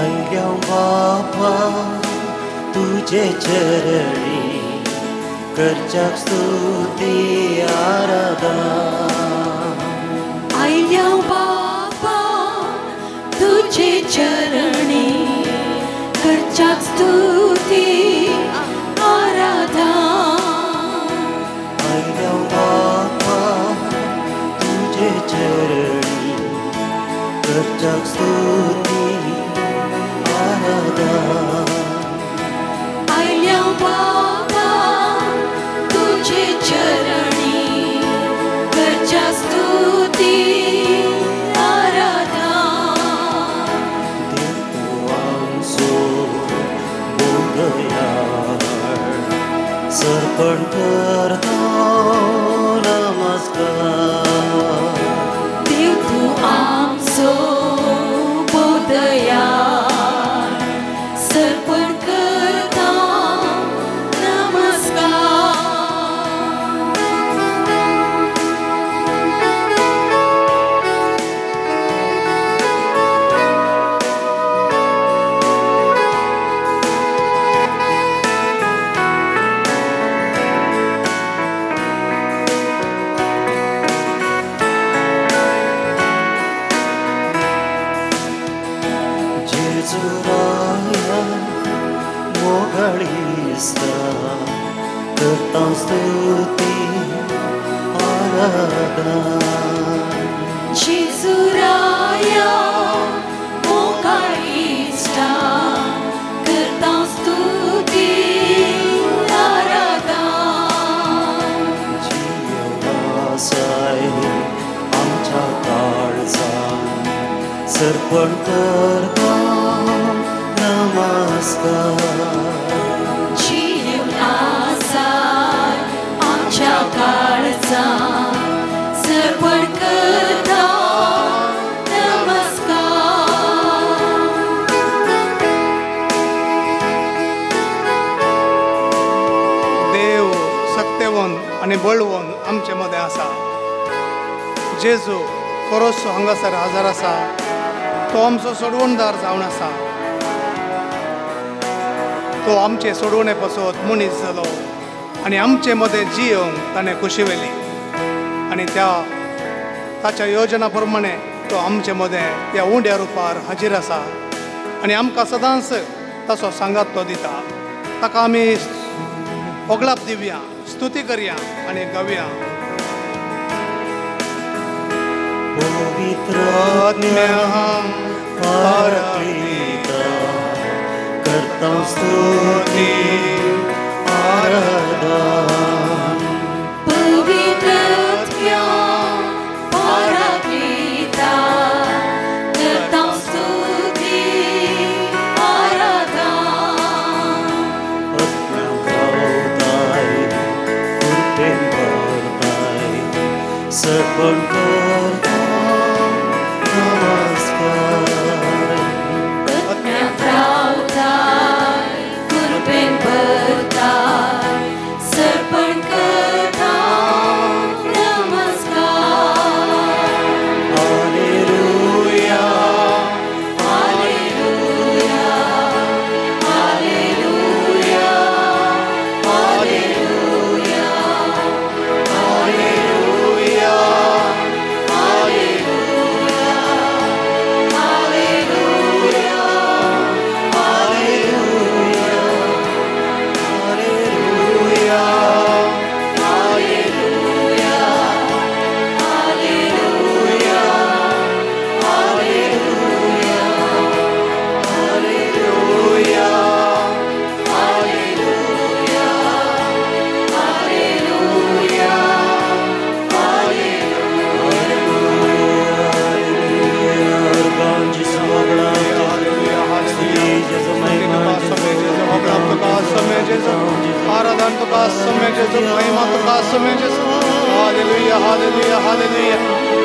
आयल्या बापा तुजे चरणी करच्याक स्तुती आराधना. आयल्या बापा तुजे चरणी करच्याक स्तुती आराधना. आयल्या बापा तुजे चरणी करच्याक स्तुती आराधना. आयल्या बापा तुजे चरणी करच्या स्तुती आराधना. देव तूं आमचो बोदयाळ सर्पण करता नमस्कार. देव तूं आमचो बोदयाळ सर्पण करता नमस्कार. जेजुराया मोगाळीस्ता करता स्तुती आराधना. जेजुराया मोगाळीस्ता करता स्तुती आराधना. जियेवन आमच्या काळजान सर्पण करता नमस्कार. जियेवन आसाय आमच्या काळजान सर्पण करता नमस्कार. देव सक्तेवन आनी बळवंत आमचे मदें आसा. जेजू खरोच हांगासर हाजर आसा. तो आमचो सोडवणदार जावन आसा. तो आमचे सोडवणे पासत मनीस जालो आनी आमचे मदें जियोंक ताणें खुशी व्हेली आनी त्या ताच्या योजना प्रमाणे तो आमचे मदें त्या उंड्या रुपार हाजीर आसा आनी आमकां सदांच ताचो सांगात तो दिता. ताका आमी होगळाप दिवया, स्तुती करया आनी गावया. पवित्र आत्म्या पाराक्लीता करता स्तुती आराधना. पवित्र आत्म्या पाराक्लीता करता स्तुती आराधना. आत्म्याक रावताय कृपेन भरताय सर्पण करता नमस्कार. आत्म्याक रावताय कृपेन भरताय सर्पण करता नमस्कार. हालेलुया हालेलुया हालेलुया हालेलुया हालेलुया हालेलुया हालेलुया हालेलुया हालेलुया हालेलुया हालेलुया हालेलुया हालेलुया हालेलुया आराधन तुका समय जेजू, महिमा तुका समय जेजू. हालेलुया हालेलुया हालेलुया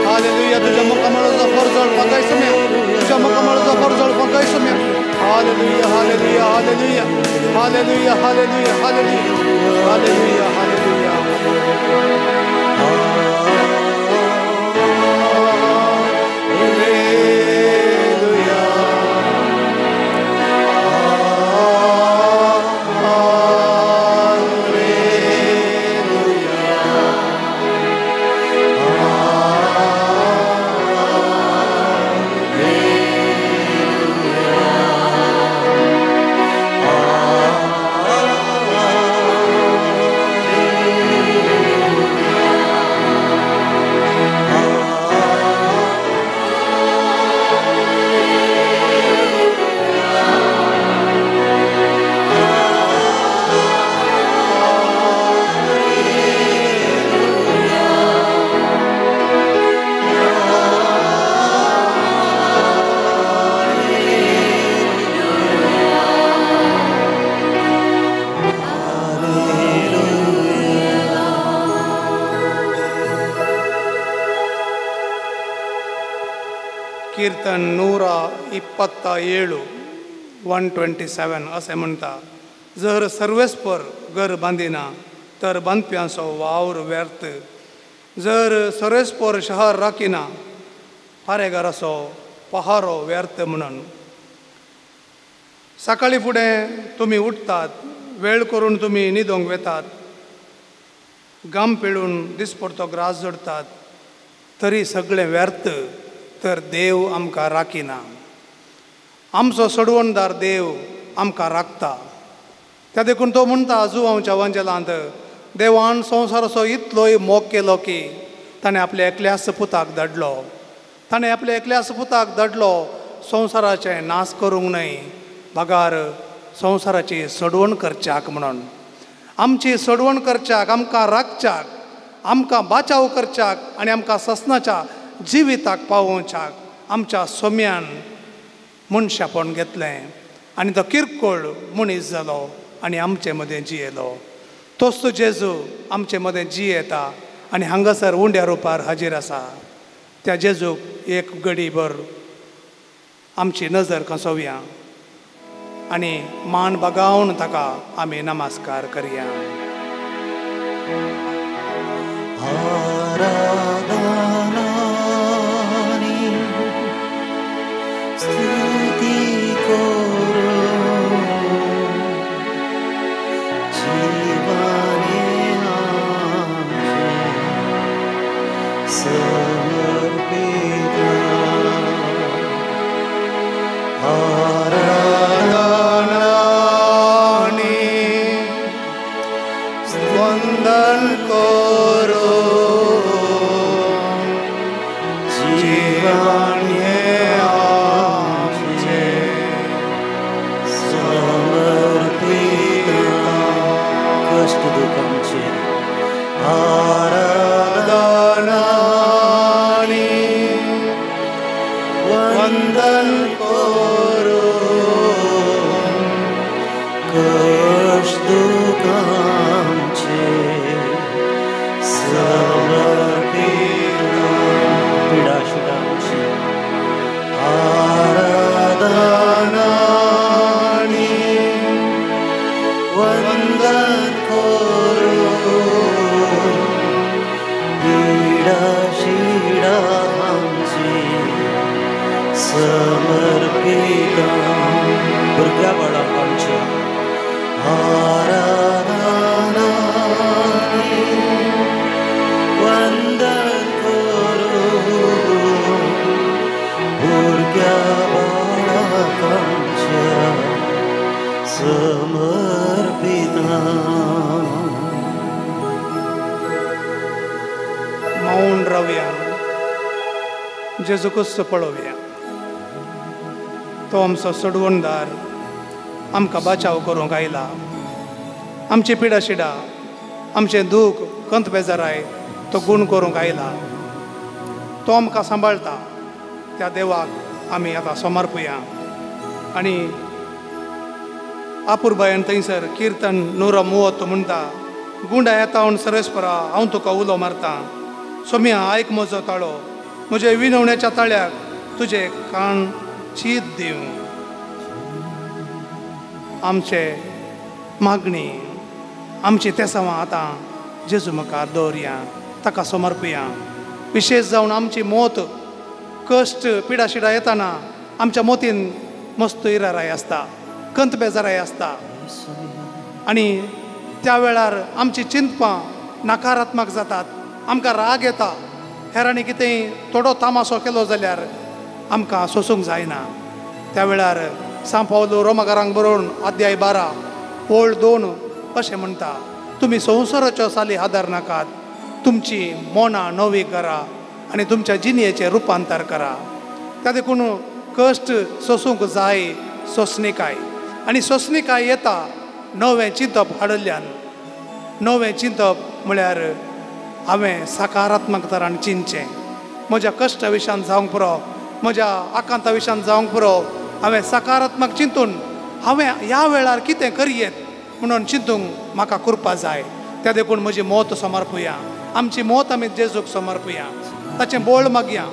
हालेलुया. तुझ्या मुखामळाचो फरजळ पगाय समय, तुझ्या मुखामळाचो फरजळ पगाय समय. हालेलुया हालेलुया हालेलुया हालेलुया हालेलुया हालेलुया हालेलुया हालेलुया. हालेलुया. कीर्तन 127 127 अशें म्हणटा, जर सर्वेस्पर घर बांदिना तर बांदप्यांचो वावर व्यर्थ, जर सर्वेस्पर शहर राखिना पारेगाराचो पहारो व्यर्थ. म्हणून सकाळी फुडें तुमी उठतात, वेळ करून तुमी न्हिदोंक वेतात, गाम पिळून दिसपडतो ग्रास जोडतात, तरी सगळें व्यर्थ तर देव आमकां राखिना. आमचो सोडवणदार देव आमकां राखता. त्या देखून तो म्हणटा जुवांच्या वंजलांत, देवान संवसाराचो इतलोय मोग केलो की ताणें आपल्या एकल्याच पुताक धाडलो, ताणें आपल्या एकल्याच पुताक धाडलो संवसाराचें नाश करूंक न्हय, बगार संवसाराची सोडवण करच्याक. म्हणून आमची सोडवण करच्याक, आमकां राखच्याक, आमकां बाचाव करच्याक आनी आमकां ससनाच्या जिविताक पावोवच्याक आमच्या सोम्यान मनशापण घेतलें आनी तो किरकोळ मनीस जालो आनी आमचे मदें जियेलो. तोच तो जेजू आमचे मदें जियेता आनी हांगासर उंड्या रुपार हाजीर आसा. त्या जेजूक एक घडीभर आमची नजर कसोवया आनी मान बागावन ताका आमी नमस्कार करया. स्तुती करो जीवने आमचे समर्पित आराधनानी वंदन करो जीवन हे आमचे समर्पित कष्ट दुःख आमचे आराधनानी वंदन करो कष्ट दुःख आमचे समर्पित पीडा शिडा आमची आराधनानी वंदन करो पीडा शिडा आमची समर्पित भुरग्या बाळांक आमच्या आराधनानी वंदन करो भुरग्या बाळांक आमच्या समर्पित. मौन रावया, जेजूकच पळोवया. तो आमचो सोडवणदार आमकां बाचाव करूंक आयला. आमची पिडा शिडा, आमचें दूख कंत बेजाराय तो गूण करूंक आयला. तो आमकां सांबाळटा. त्या देवाक आमी आतां समर्पुया. आनी आपुरबायन थंयसर किर्तन 130 म्हणटा, गुंडा येता म्हूण सर्वेस्परा हांव तुका उलो मारता, सोम्या आयक म्हजो ताळो, म्हजे विनवण्याच्या ताळ्याक तुजे कान चीत दिवं. आमचे मागणी, आमची तेसांवां आतां जेजू मुखार दवरया, ताका समर्पुया. विशेश जावन आमची मोत कश्ट पिडा शिडा येताना आमच्या मोतीन मस्त इराराय आसता, कंत बेजाराय आसता आनी त्या वेळार आमची चिंतपां नकारात्मक जातात, आमकां राग येता. हेरांनी कितेंय थोडो तामासो केलो जाल्यार आमकां सोसूंक जायना. त्या वेळार सांव पावलो रोमाकारांक बरोवन अध्याय 12 ओळ 2 अशें म्हणटा, तुमी संवसाराच्यो साली आदार नाकात, तुमची मोनां नवी करा आनी तुमच्या जिणेचें रुपांतर करा. त्या देखून कश्ट सोसूंक जाय, सोंसणीकाय, आनी सोंसणीकाय येता नवें चिंतप हाडिल्ल्यान. नवें चिंतप म्हळ्यार हांवें सकारात्मक तरान चिंतचें. म्हज्या कश्टा विशयान जावंक पुरो, म्हज्या आकांता विशयान जावंक पुरो, हांवें सकारात्मक चिंतून हांवें ह्या वेळार कितें करयेत म्हणून चिंतूंक म्हाका कृपा जाय. त्या देखून म्हजी मोत समर्पुया, आमची मोत आमी जेजूक समर्पुया, ताचें बोळ मागया,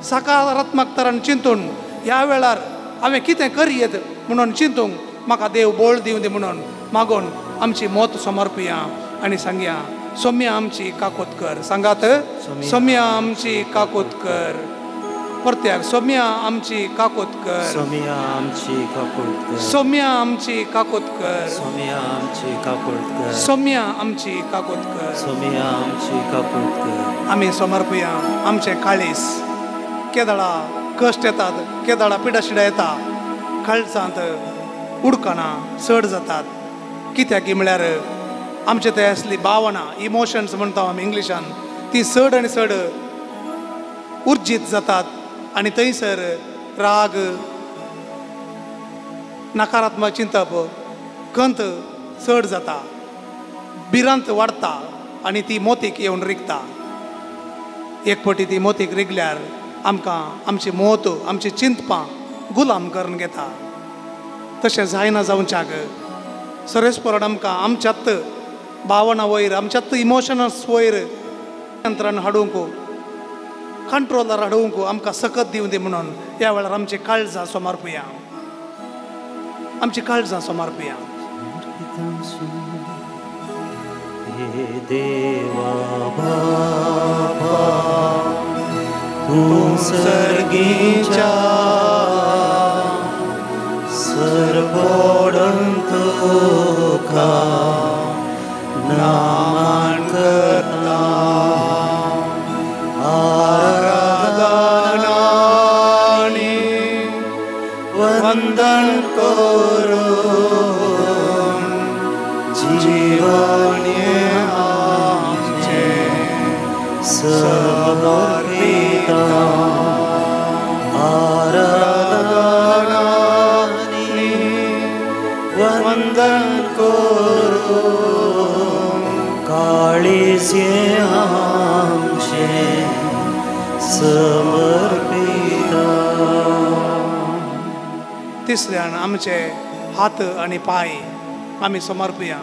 सकारात्मक तरान चिंतून ह्या वेळार हांवें कितें करयेत म्हणून चिंतूंक म्हाका देव बोळ दिवं दी म्हणून मागून आमची मत समर्पया आनी सांगया सोम्या आमची काकूत कर. सांगात सोम्या आमची काकूत कर. परत्याक सोम्या आमची काकूत कर. सोम्या आमची काकूत कर. सोम्या आमची काकूत कर. सोम्या आमची काकूत कर. सोम्या आमची काकूत कर. सोम्या आमची काकूत कर. आमी समर्पया आमचे काळीस. केदळा कश्ट येतात, केदळा पिडाशिडा येता, काळजांत उडकणां चड जातात. कित्याक म्हळ्यार आमचे थंय आसली भावना, इमोशन्स म्हणटा आमी इंग्लिशान, ती चड आनी चड उर्जीत जातात आनी थंयसर राग, नकारात्मक चिंतप, खंत चड जाता, भिरांत वाडटा आनी ती मोतीक येवन रिगता. एक फावटी ती मोतीक रिगल्यार आमकां आमची मोत, आमची चिंतपां गुलाम करून घेता. तशें जायना जावच्याक सरेस्परण आमकां आमच्यात भावना वयर, आमच्यात इमोशन्स वयर नियंत्रण हाडूंक, कंट्रोलर हाडूंक आमकां सकत दिवं दी म्हणून ह्या वेळार आमची काळजां समर्पया, आमची काळजां समर्पया. हे देवा बापा तूं सर्गीच्या सरपोडन तुका नामान करता आराधनानी वंदन करून जीवन आमचे समर्पिता आराधनानी वंदन करून काळीजे आमचे समर्पिता. तिसऱ्यान आमचे हात आनी पांय आमी समर्पया.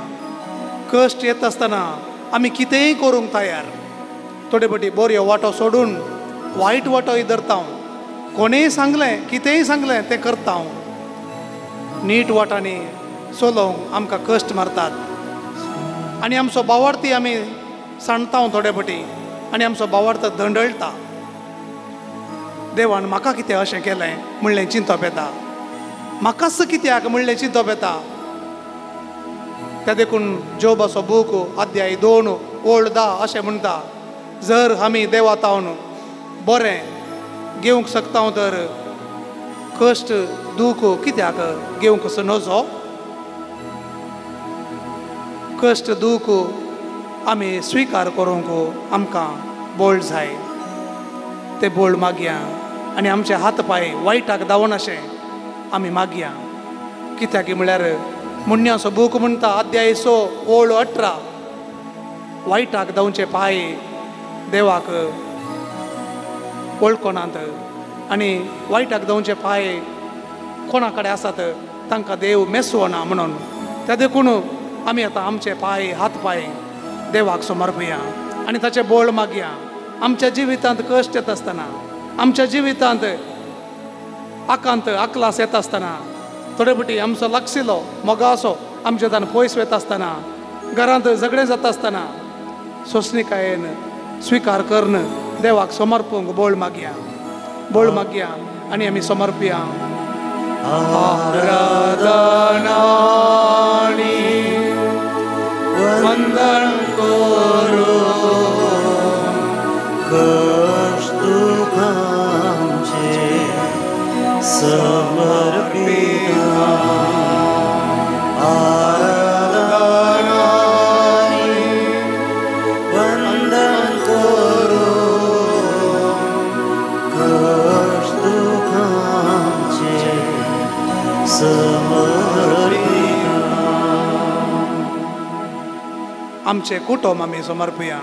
कश्ट येत आसतना आमी कितेंय करूंक तयार. थोडे फावटी बऱ्यो वाटो सोडून वायट वाटोय धरता. कोणेय सांगलें, कितेंय सांगलें तें करता. नीट वाटांनी चलोवंक आमकां कश्ट मारतात आनी आमचो बावार्थी आमी सांडता थोडे फावटी आनी आमचो बावार्थ दंडळटा. देवान म्हाका कितें अशें केलें म्हणलें चिंतप येता, म्हाकाच कित्याक म्हणलें चिंतप येता. त्या देखून जोबाचो बूक अध्याय 2 ओळ 10 अशें म्हणटा, जर आमी देवा तावन बरें घेवंक शकता तर कश्ट दूख कित्याक घेवंक नजो. कश्ट दूख आमी स्विकार करूंक आमकां बोळ जाय, ते बोळ मागया आनी आमचे हात पांय वायटाक धांवनाशें आमी मागया. कित्याक म्हळ्यार मुण्याचो बूक म्हणटा अध्याय 6 ओळ 18, वायटाक धांवचे पांय देवाक वळखनात आनी वायटाक धांवचे पांय कोणा कडेन आसात तांकां देव मेसवना म्हणून. त्या देखून आमी आतां आमचे पांय, हात पांय देवाक समर्पया आनी ताचें बोळ मागया. आमच्या जिवितांत कश्ट येता आसतना, आमच्या जिवितांत आकांत आकलास येता आसतना, थोडे फावटी आमचो लागशिल्लो मोगासो आमच्या तान पयस वता आसतना, घरांत झगडें जाता आसतना सोंसणीकायेन स्विकार करून देवाक समर्पूंक बोळ मागया, बोळ मागया आनी आमी समर्पया. आराधनानी वंदन करून कश्ट दुखांचे समर्पिता आराधनानी वंदन करून कश्ट दुखांचे समर्पिता. आमचे कुटुंब आमी समर्पया.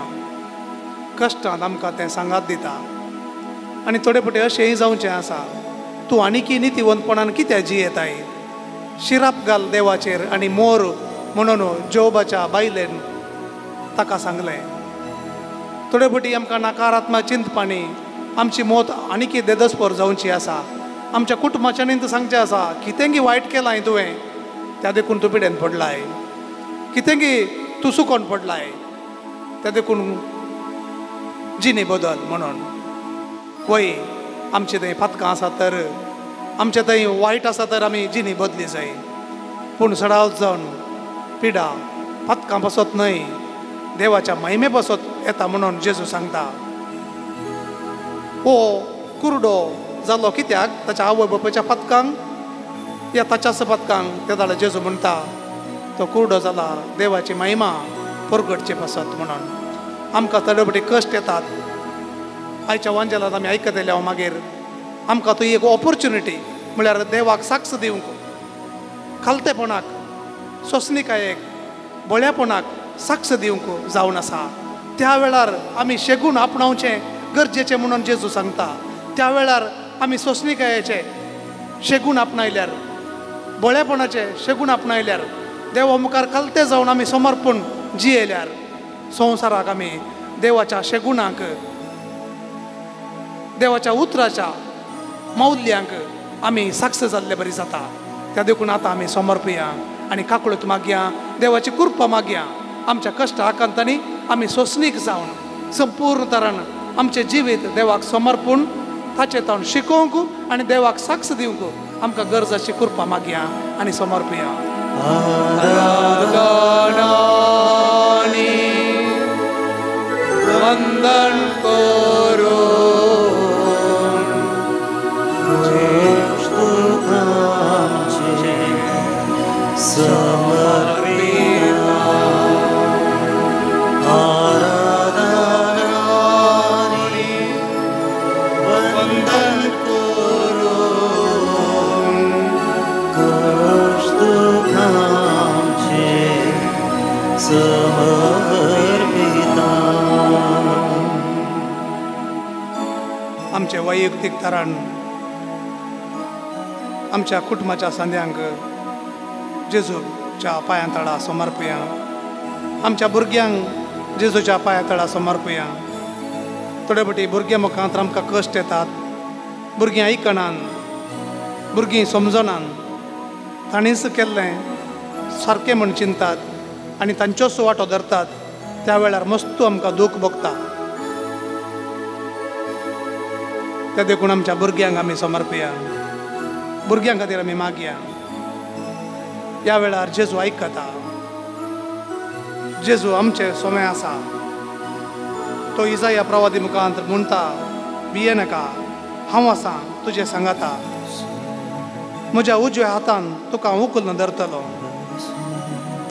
कश्टांत आमकां तें सांगात दिता आनी थोडे फावटी अशेंय जावचें आसा, तूं आनीकी नितीवंतपणान कित्याक जियेताय, शिराप घाल देवाचेर आनी मोर म्हणून जोबाच्या बायलेन ताका सांगलें. थोडे फावटी आमकां नकारात्मक चिंतपांनी आमची मत आनीकी देदस्पोर जावची आसा. आमच्या कुटुंबाच्यानी सांगचें आसा कितेंगी वायट केलां तुवें त्या देखून तूं पिडेन पडलाय, कितेंगी तूं सुकोन पडलाय त्या देखून जिणे बदल म्हणून. वय आमचे थंय पातकां आसा तर आमचे थंय वायट आसा तर आमी जिणी बदली जाय, पूण सडाव जावन पिडा पातकां पासत न्हय देवाच्या महिमे पासत येता म्हणून जेजू सांगता. हो कुरडो जालो कित्याक? ताच्या आवय बापायच्या पातकांक या ताच्याच पातकांक. त्या जाल्यार जेजू म्हणटा तो कुरडो जाला देवाची महिमा परगटचे पासत म्हणून. आमकां थोडे फावटी कश्ट येतात. आयच्या वांजेलांत आमी आयकतले हांव मागीर आमकां तो एक ऑपोर्चुनिटी म्हळ्यार देवाक साक्ष दिवंक, खालतेपणाक, सोंसणिकायेक, बळ्यापणाक साक्ष दिवंक जावन आसा. त्या वेळार आमी शेगून आपणावचें गरजेचें म्हणून जेजू सांगता. त्या वेळार आमी सोंसणिकायेचें शेगून आपणायल्यार, बळेपणाचें शेगून आपणायल्यार, देवा मुखार खालते जावन आमी समर्पण जियेल्यार संवसाराक आमी देवाच्या शेगुणाक, देवाच्या उतराच्या मौल्यांक आमी साक्ष जाल्ले बरी जाता. त्या देखून आतां आमी समर्पया आनी काकळूत मागया, देवाची कृपा मागया. आमच्या कश्ट आकांतांनी आमी सोंसणीक जावन संपूर्ण तरान आमचें जिवीत देवाक समर्पूण ताचें तावन शिकोवंक आनी देवाक साक्ष दिवंक आमकां गरज आसची कृपा मागया आनी समर्पया. वंदन करो समर्पिता, आराधना वंदन करून कष्ट दुःखांचे समर्पिता. आमचे वैयक्तीक तरान आमच्या कुटुंबाच्या संद्यांक जेजूच्या पांयां तळा समर्पया, आमच्या भुरग्यांक जेजूच्या पांयां तळा समर्पया. थोडे फावटी भुरग्यां मुखार आमकां कश्ट येतात, भुरगीं आयकनान, भुरगीं समजनान, तांणीच केल्लें सारकें म्हूण चिंतात आनी तांचोच वांटो धरतात. त्या वेळार मस्तू आमकां दूख भोगता. त्या देखून आमच्या भुरग्यांक आमी समर्पया, भुरग्यां खातीर आमी मागया. ह्या वेळार जेजू आयकता, जेजू आमचे सोमे आसा. तो इजाया प्रवादी मुखांत म्हणटा, भिये नाका, हांव आसा तुजें सांगाता, म्हज्या उजव्या हातान तुका हांव उखलून धरतलो.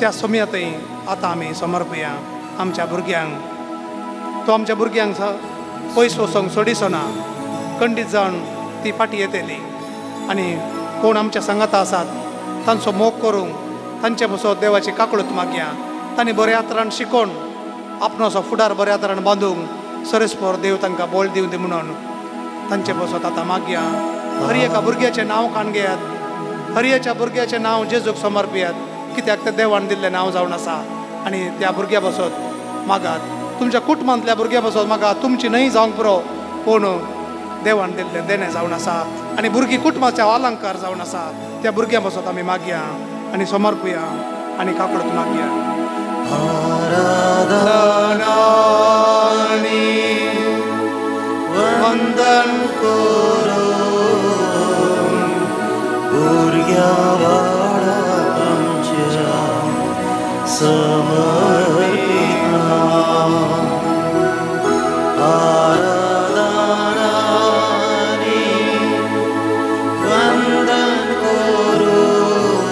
त्या सोम्यांतय आतां आमी समर्पया आमच्या भुरग्यांक. तो आमच्या भुरग्यांक पयस वचोंक सोडिसो ना, खंडीत जावन ती फाटी येतली. आनी कोण आमच्या सांगाता आसात तांचो मोग करूंक तांचे पासत देवाची काकळूत मागया. तांणी बऱ्या तरान शिकोवन आपणोसो फुडार बऱ्या तरान बांदूंक सरेस्पोर देव तांकां बळ दिवं दी म्हणून तांचे पासत आतां मागया. हर एका भुरग्याचें नांव काण घेयात, हर एका भुरग्याचें नांव जेजूक समर्पयात, कित्याक तें देवान दिल्लें नांव जावन आसा. आनी त्या भुरग्या पासत मागात, तुमच्या कुटुंबांतल्या भुरग्या पासत मागात. तुमची न्हय जावंक पुरो, पूण देवान दिल्लें देणें जावन आसा आनी भुरगीं कुटुंबाचे अलंकार जावन आसा. त्या भुरग्यां पासत आमी मागया आनी समर्पया आनी काकळूत मागया. आराधना वंदन करून भुरग्यां वाडा आमच्या समर्पिता, आराधना वंदन करून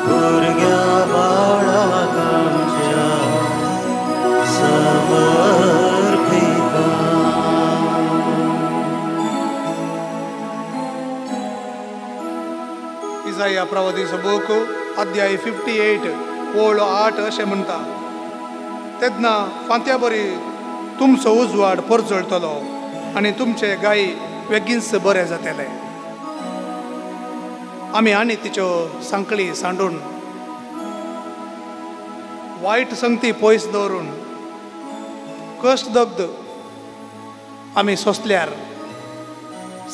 भुरग्यां वाडा आमच्या समर्पिता. इजाया प्रवादीचो बूक अध्याय 58 ओळ 8 अशें म्हणटा, तेन्ना फांत्या बरी तुमचो उजवाड परजळटलो आनी तुमचे गाय बेगीनच बरे जातले. आमी आनी तिच्यो सांकळी सांडून, वायट संगती पयस दवरून, कश्ट दग्ध आमी सोंसल्यार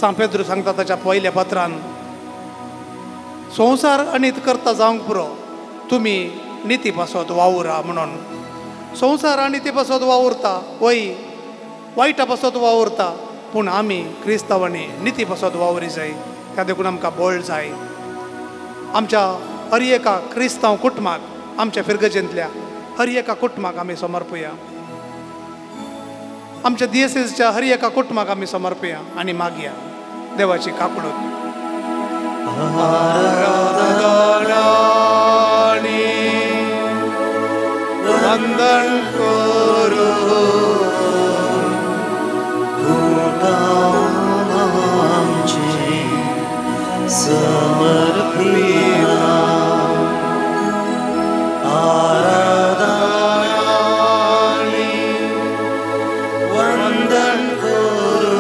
सांत पेद्रू सांगता ताच्या पयल्या पत्रान, संवसार अनीत करता जावंक पुरो, तुमी निती पासत वावुरा म्हणून. संवसार अनिती पासत वावुरता, वय वायटा पासत वावुरता, पूण आमी क्रिस्तांवांनी निती पासत वावरी जाय. त्या देखून आमकां बळ जाय. आमच्या हर एका क्रिस्तांव कुटुंबाक, आमच्या फिरगजेंतल्या हर एका कुटुंबाक आमी समर्पुया. आमच्या दियेसेसच्या हर एका कुटुंबाक आमी समर्पुया आनी मागया देवाची काकूळट. वंदन करू आमचे समर्पिता आराधना वंदन करू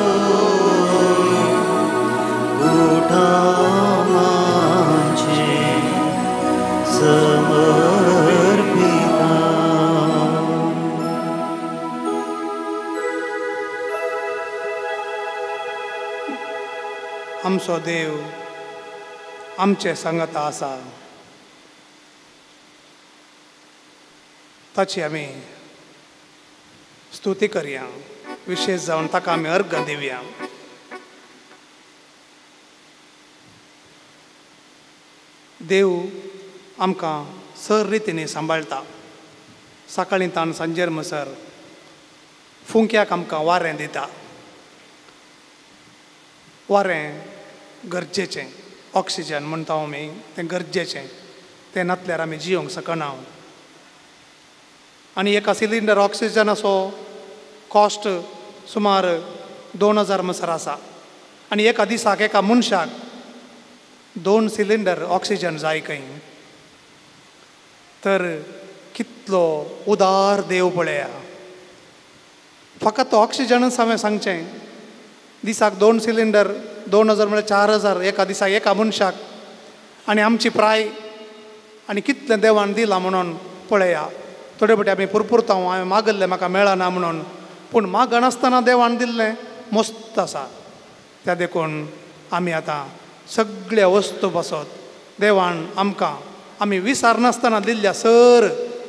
आमचे समर्पिता. आमचो देव आमचे सांगाता आसा, ताची आमी स्तुती करया, विशेष जावन ताका आमी अर्घ दिवया. देव आमकां सर रितीने सांबाळटा. सकाळीं तान सांजेर मसर फुंक्याक आमकां वारें दिता. वारें गरजेचें, ऑक्सिजन म्हणटा आमी, तें गरजेचें, तें नासल्यार आमी जियोंक शकना. आनी एका सिलिंडर ऑक्सिजनाचो कॉस्ट सुमार 2000 मसर आसा आनी एका दिसाक एका मनशाक 2 सिलिंडर ऑक्सिजन जाय खंय. तर कितलो उदार देव पळया. फकत ऑक्सिजनच हांवें सांगचें, दिसाक 2 सिलिंडर 2000 म्हळ्यार 4000 एका दिसाक एका मनशाक. आनी आमची प्राय आनी कितलें देवान दिलां म्हणून पळया. थोडे फावटी आमी पुरपुरता, हांवें मागल्लें म्हाका मेळना म्हणून, पूण मागनासतना देवान दिल्लें मस्त आसा. त्या देखून आमी आतां सगळ्या वस्तू पासत देवान आमकां आमी विसारनासतना दिल्ल्या सर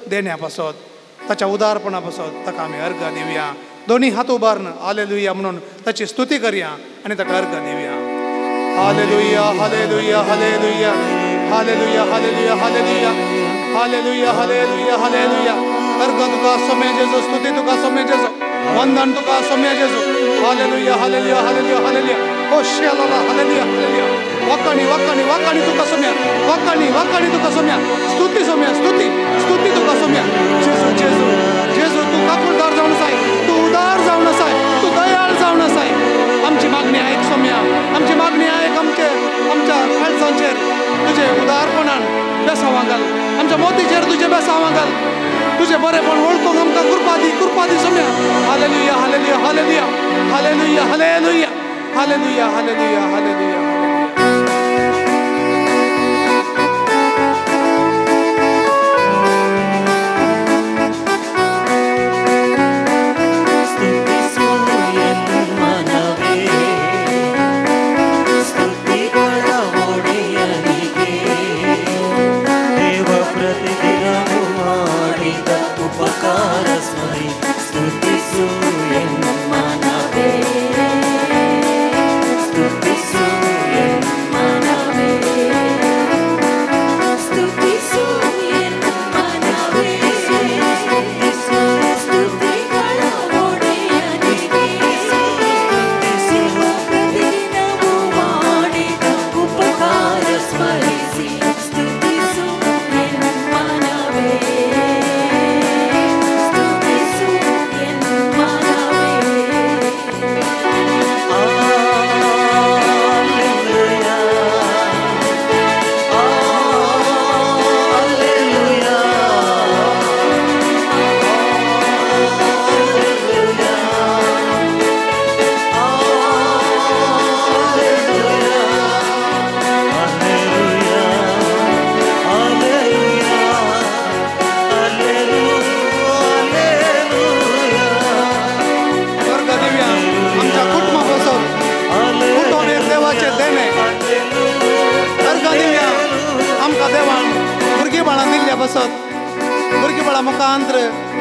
देण्या पासत, ताच्या उदारपणा पासत ताका आमी अर्घ दिवया. दोनी हात उबारून हालेलुया म्हणून ताची स्तुती करया आनी ताका अर्घ दिवया. Hallelujah, hallelujah, hallelujah, hallelujah, hallelujah, hallelujah, hallelujah, hallelujah, hallelujah. अर्घ तुका सोम्या जेजू, स्तुती तुका सोम्या जेजू, वंदन तुका सोम्या जेजू. Hallelujah, hallelujah, hallelujah, hallelujah. ओ शेलाला हालेलुया, हालेलुया. वाकाणी वाकाणी वाकाणी तुका सोम्या, वाकाणी वाकाणी तुका सोम्या, स्तुती सोम्या, स्तुती स्तुती तुका सोम्या. जेजू जेजू जेजू, तूं काकुळदार जावन आसाय, तूं उदार जावन आसाय, तूं दयाळ जावन आसाय. आमची मागणी आयक सोम्या, आमची मागणी आयक. आमचे आमच्या काळजांचेर तुजे उदारपणान बेसांव घाल, आमच्या मोतीचेर तुजें बेसांव घाल, तुजें बरेपण वळखूंक आमकां कृपा दी, कृपा दी Saumya. Hallelujah, hallelujah, hallelujah, hallelujah, hallelujah, hallelujah, hallelujah, hallelujah. ಸ್ತುತಿಸು. बसत भुरगेबाळा मुखांत्र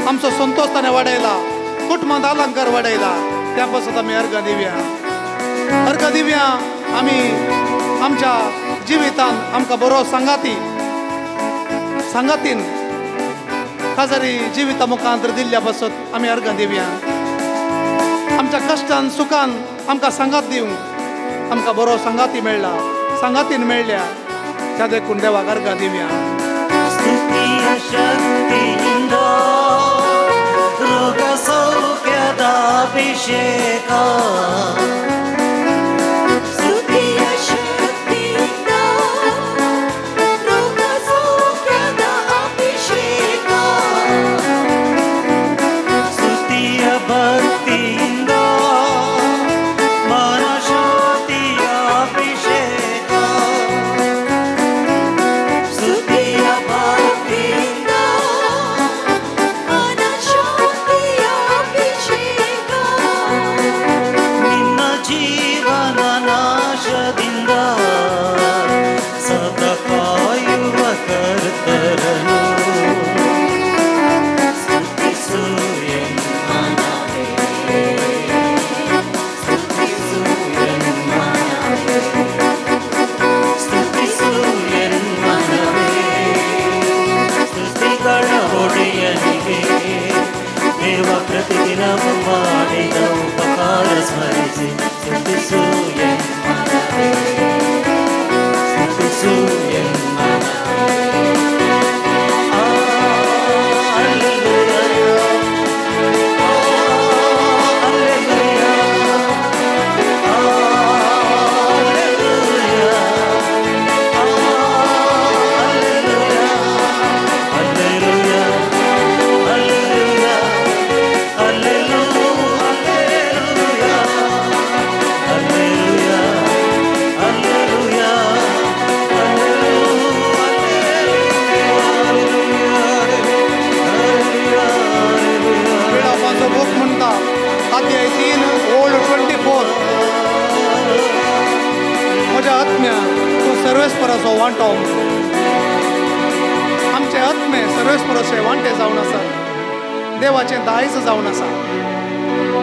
आमचो संतोष ताणें वाडयला, कुटुंबांत अलंकार वाडयला, त्या पासत आमी अर्घां दिवया, अर्घां दिवया। आमी आमच्या जिवितान आमकां बरो सांगाती सांगातीन काजारी जिविता मुखांत्र दिल्ल्या पासत आमी अर्घां दिवया। आमच्या कश्टान सुखान आमकां सांगात दिवंक आमकां बरो सांगाती मेळ्ळा, सांगातीन मेळ्ळ्या, त्या देखून देवाक अर्घां दिवया। ಸ್ತುತಿಯ ಶಕ್ತಿಯಿಂದ ರೋಗ ಸೌಖ್ಯದ ಅಭಿಷೇಕ, ಸ್ತುತಿಯ ಶಕ್ತಿಯಿಂದ ರೋಗ ಸೌಖ್ಯದ ಅಭಿಷೇಕ, ಸ್ತುತಿಯ ಭಕ್ತಿಯಿಂದ ಮನಶಾಂತಿಯ ಅಭಿಷೇಕ, ಸ್ತುತಿಯ ಭಕ್ತಿಯಿಂದ ಮನಶಾಂತಿಯ ಅಭಿಷೇಕ, ನಿನ್ನ ಜೀವನ ನಾಶದಿಂದ ಸದಾ ಕಾಯುವ ಕರ್ತರನು ಸ್ತುತಿಸು ಎನ್ಮನವೇ, ಸ್ತುತಿಸು ಎನ್ಮನವೇ, ಸ್ತುತಿಸು ಎನ್ಮನವೇ, ಸ್ತುತಿಗಳ ಒಡೆಯನಿಗೆ ದೇವ ಪ್ರತಿದಿನವೂ ಮಾಡಿದ ಉಪಕಾರ ಸ್ಮರಿಸಿ ಸ್ತುತಿಸು ಎನ್ಮನವೇ, ಸ್ತುತಿಸು ಎನ್ಮನವೇ. विळापाचो बूक म्हणटा अध्याय 3 ओळ 24, म्हज्या आत्म्या तूं सर्वेस्पराचो वांटो। आमचे आत्मे सर्वेस्पराचे वांटे जावन आसा, देवाचें दायज जावन आसा।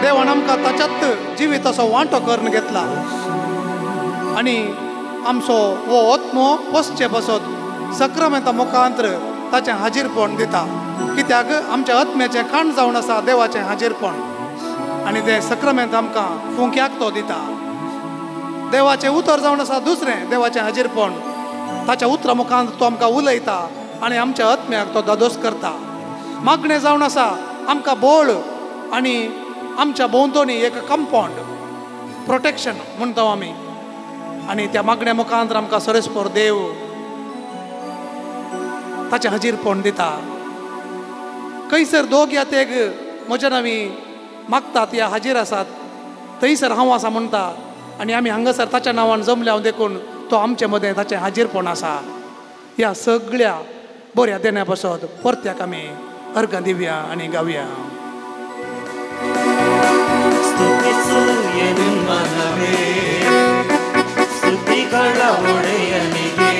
देवान आमकां ताच्यात जिविताचो वांटो करून घेतला आनी आमचो हो आत्मो पोसचे पासत सक्रामेंता मुखांत्र ताचें हाजीरपण दिता, कित्याक आमच्या आत्म्याचें खाण जावन आसा देवाचें हाजीरपण आनी तें सक्रामेंत आमकां फुंक्याक तो दिता। देवाचें उतर जावन आसा दुसरें देवाचें हाजीरपण, ताच्या उतरा मुखांत तो आमकां उलयता आनी आमच्या आत्म्याक तो दादोस करता। मागणें जावन आसा आमकां बोळ आनी आमच्या भोंवतणी एक कंपावंड प्रोटेक्शन म्हणटा आमी, आनी त्या मागण्या मुखांत आमकां सरेस्पर देव ताचें हाजीरपण दिता। खंयसर दोग या तेग म्हज्या नांवी मागतात या हाजीर आसात थंयसर हांव आसा म्हणटा आनी आमी हांगासर ताच्या नांवान जमल्या देखून तो आमचे मदें ताचें हाजीरपण आसा। ह्या सगळ्या बऱ्या देण्या पासत परत्याक आमी अर्घां दिवया आनी गावया। ಸ್ತುತಿಸು ಎನ್ಮನವೇ, ಸ್ತುತಿಗಳ ಒಡೆಯನಿಗೆ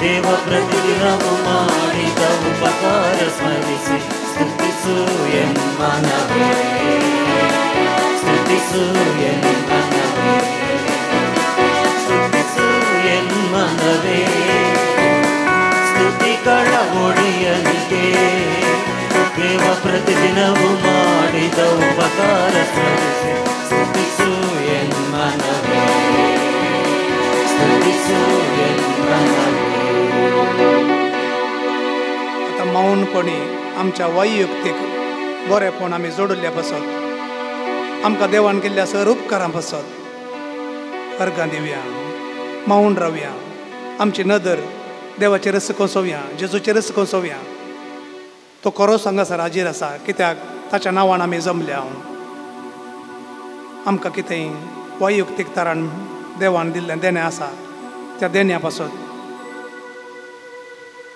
ದೇವ ಪ್ರತಿದಿನವೂ ಮಾಡಿದ ಉಪಕಾರ ಸ್ಮರಿಸಿ ಸ್ತುತಿಸು ಎನ್ಮನವೇ, ಸ್ತುತಿಸು ಎನ್ಮನವೇ, ಸ್ತುತಿಸು ಎನ್ಮನವೇ, ಸ್ತುತಿಗಳ ಒಡೆಯನಿಗೆ ದೇವ ಪ್ರತಿದಿನವೂ ಮಾಡಿದ ಉಪಕಾರ ಸ್ಮರಿಸಿ ಸ್ತುತಿಸು ಎನ್ಮನವೇ, ಸ್ತುತಿಸು ಎನ್ಮನವೇ. आतां मौनपणी आमच्या वैयक्तीक बरेपण आमी जोडिल्ल्या पासत आमकां देवान केल्ल्या सर उपकारां पासत अर्घां दिवया, मौन रावया, आमची नदर देवाचेरच कोसोवया, जेजूचेरच कोसोवया। तो खरोच हांगासर हाजीर आसा, कित्याक ताच्या नांवान आमी जमल्या। आमकां कितेंय वैयक्तीक तरान देवान दिल्लें देणें आसा त्या देण्या पासत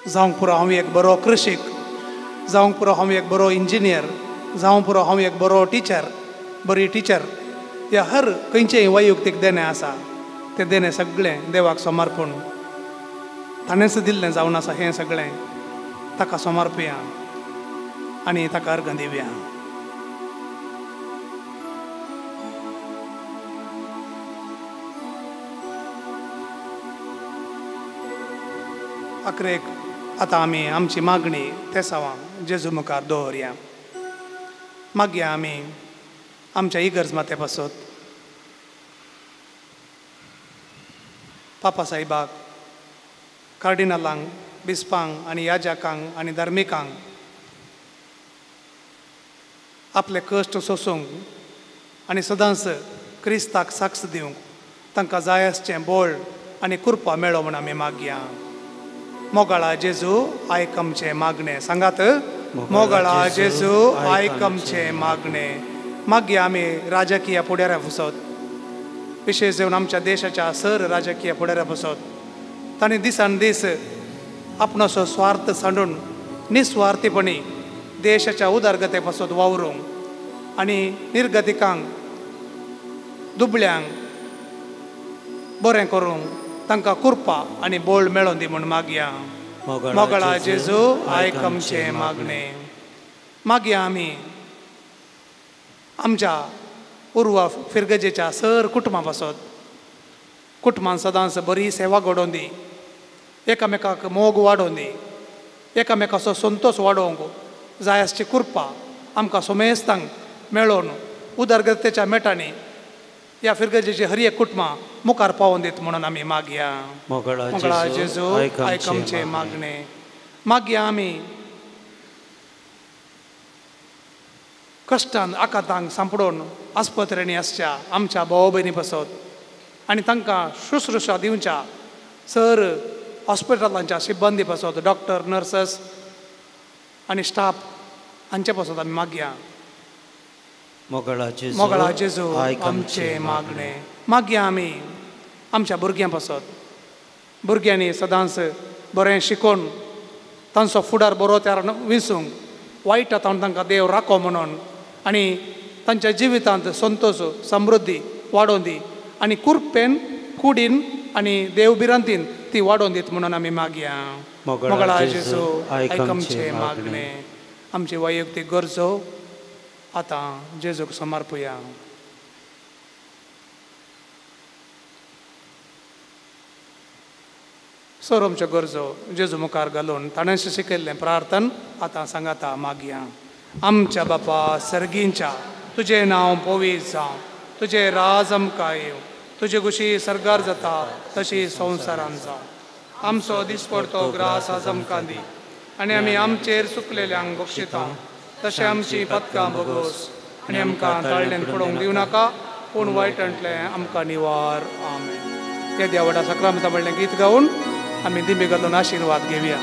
जावंक पुरो हांव एक बरो कृशीक, जावंक पुरो हांव एक बरो इंजिनियर, जावंक पुरो हांव एक बरो टिचर, बरी टिचर, ह्या हर खंयचेंय वैयक्तीक देणें आसा तें देणें सगळें देवाक समर्पण ताणेंच दिल्लें जावन आसा। हें सगळें ताका समर्पया आनी ताका अर्घ दिवया. अकरेक आतां आमी आमची मागणी तेसावां जेजू मुखार दवरया. मागया आमी आमच्या इगर्ज माते पासत पापा साहेबाक, कार्डिनालांक, बिस्पांक आनी याजकांक आनी धार्मिकांक आपले कश्ट सोसूंक आनी सदांच क्रिस्ताक साक्ष दिवंक तांकां जाय आसचें बळ आनी कृपा मेळो म्हूण आमी मागया. मोगाळा जेजू आयक आमचें मागणें. सांगात, मोगाळा जेजू आयक आमचें मागणें. मागया आमी राजकीय फुडाऱ्या फुसत, विशेश येवन आमच्या देशाच्या सर राजकीय फुडाऱ्या फुसत तांणी दिसान दीस आपणाचो स्वार्थ सांडून निस्वार्थीपणी देशाच्या उदरगते पासत वावरूंक आनी निर्गतिकांक, दुबळ्यांक बरें करूंक तांकां कृपा आनी बळ मेळोन दी म्हूण मागया. मोगाळा जेजू आयक आमचें मागणें. मागया आमी आमच्या उर्वा फिरगजेच्या सर कुटुंबा पासत, कुटुंबान सदांच बरी सेवा घडोवन दी, एकामेकाक मोग वाडोवन दी, एकामेकाचो संतोश वाडोवंक जाय आसची कृपा आमकां सोमेस्तांक मेळोवन उदरगतेच्या मेटांनी ह्या फिरगजेची हर एक कुटुंबां मुखार पावोवन दीत म्हणून आमी मागया. मोगाळा जेजू आयक आमचें मागणें. मागया आमी कश्टान आकांतांक सांपडोवन आस्पत्रेंनी आसच्या आमच्या भाव भयणी पासत आनी तांकां शुश्रुशा दिवच्या सर हॉस्पिटलांच्या सिब्बंदी पासत, डॉक्टर, नर्सस आनी स्टाफ हांचे पासत आमी मागया. मोगाळा जेजू आमचें मागणें. मागया आमी आमच्या भुरग्यां पासत, भुरग्यांनी सदांच बरें शिकोवन तांचो फुडार बरो तयार विसूंक, वायट आतां तांकां देव राखो म्हणून आनी तांच्या जिवितांत संतोश समृद्धी वाडोवन दी आनी कुरपेन कुडीन आनी देव भिरांतीन ती वाडोवन दीत म्हणून आमी मागया. मोगाळा जेजू आयक आमचें मागणें. आमची वैयक्तीक गरजो आतां जेजूक समर्पया. सर आमच्यो गरजो जेजू मुखार घालून ताणें शिकयल्लें प्रार्थन आतां सांगाता मागया. आमच्या बापा सर्गींच्या, तुजें नांव पवित्र जावं, तुजें राज आमकां येवं, तुजे खुशी सर्गार जाता तशी संवसारान जावं. आमचो दिसपडतो ग्रास आज आमकां दी आनी आमी आमचेर चुकलेल्यांक बक्षिता तशें आमची पदकां भोगोस आनी आमकां ताळ्ळेन पडोवंक दिवं नाका, पूण वायटांतलें आमकां निवार. आमेन. ह्या देवडा सक्रामता म्हणलें गीत गावन आमी दिंबी घालून आशिर्वाद घेवया.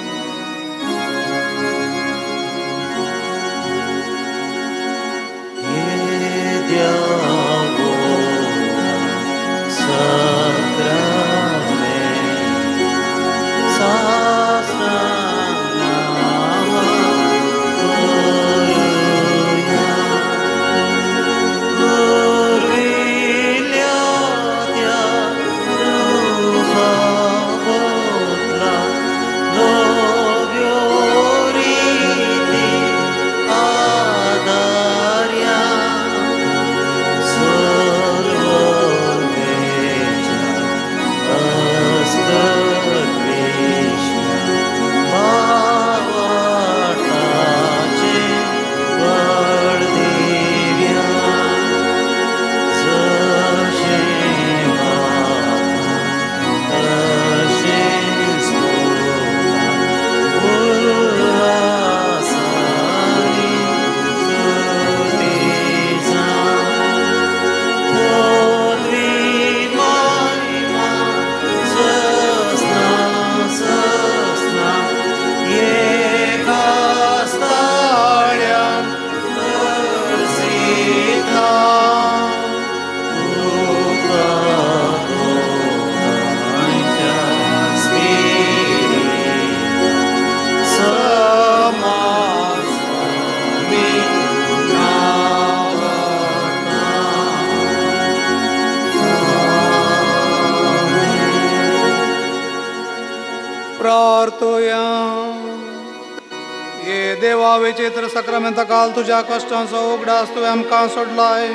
प्रार्थोया. देवा विचित्र साक्रामेंता काल तुज्या कश्टांचो उगडास तुवें आमकां सोडलाय.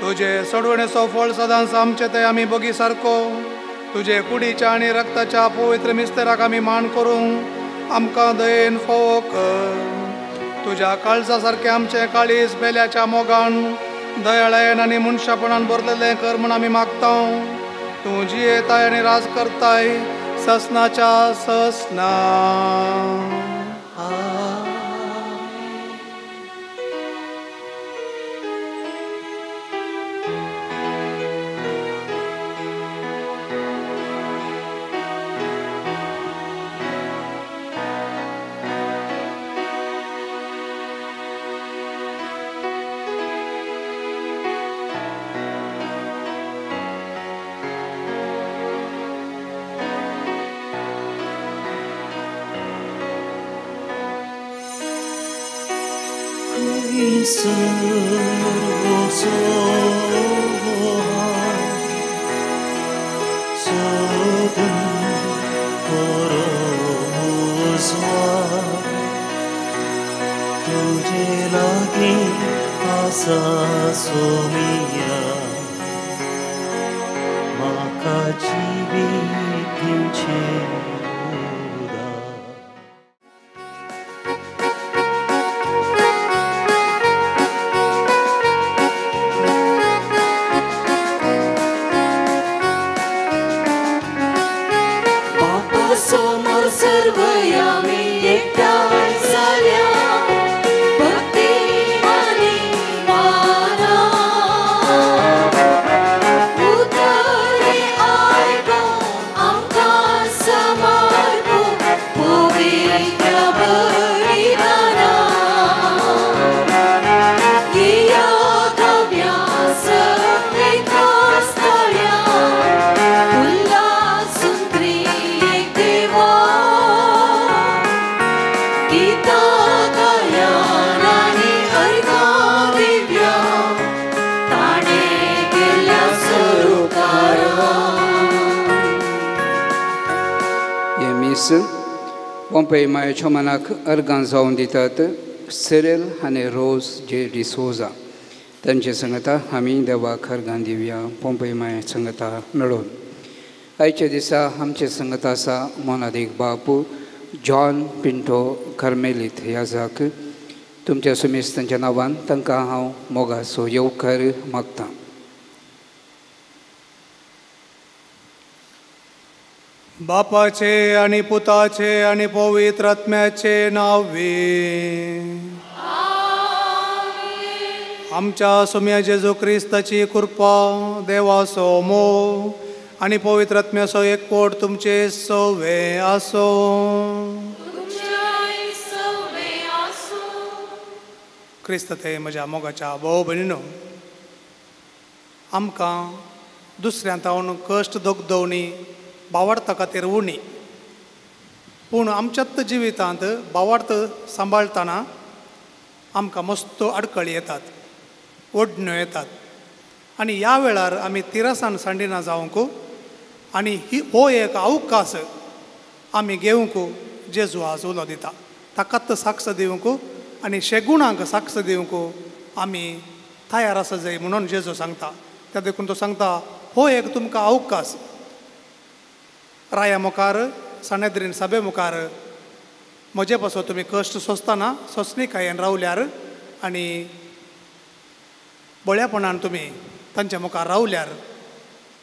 तुजे सोडवणेचो फळ सदांच आमचे ते आमी बगी सारको तुजे कुडीच्या आनी रक्ताच्या पवित्र मिस्तेराक आमी मान करूंक आमकां दयेन फोव कर. तुज्या काळजा सारकें आमचें काळीज बेल्याच्या मोगान दयाळायेन आनी मनशापणान भरलेलें कर म्हूण आमी मागता. तूं जियेताय आनी राज करताय ससनाच्या ससना. पोंपे मायच्या मनाक अर्गां जावन दितात सिरिल आनी रोज जे डिसोजा तांचे संगता आमी देवाक अर्गां दिवया. पोंपे माय संगता मेळून आयच्या दिसा आमचे संगत आसा मोनादीक बापू जॉन पिंटो कार्मेलीत ह्या जाक तुमच्या सुमेस तांच्या नांवान तांकां हांव मोगाचो येवकार मागतां. बापाचे आणि पुताचे आणि पवित्र आत्म्याचे नावे आमच्या सुम्या जेजू क्रिस्ताची कृपा देवाचो मोग आणि पवित्र आत्म्याचो एकवट तुमचे सवे आसो. क्रिस्त ते म्हज्या मोगाच्या भोव भयणीनो, आमकां दुसऱ्यां तावन कश्ट दगदवणी बावार्ता खातीर उणी, पूण आमच्याच जिवितांत बावार्थ सांबाळटना आमकां मस्त आडखळी येतात, ओडण्यो येतात आनी ह्या वेळार आमी तिरसान सांडिना जावंक आनी ही हो एक अवकाश आमी घेवंक जेजू आज उलो दिता. ताकाच साक्ष दिवंक आनी शेगुणांक साक्ष दिवंक आमी तयार आसा जाय म्हणून जेजू सांगता. त्या देखून तो सांगता हो एक तुमकां अवकाश राया मुखार सानेद्रीन सभे मुखार म्हजे पासत तुमी कश्ट सोंसतना सोंसणीकायेन रावल्यार आनी बळ्यापणान तुमी तांच्या मुखार रावल्यार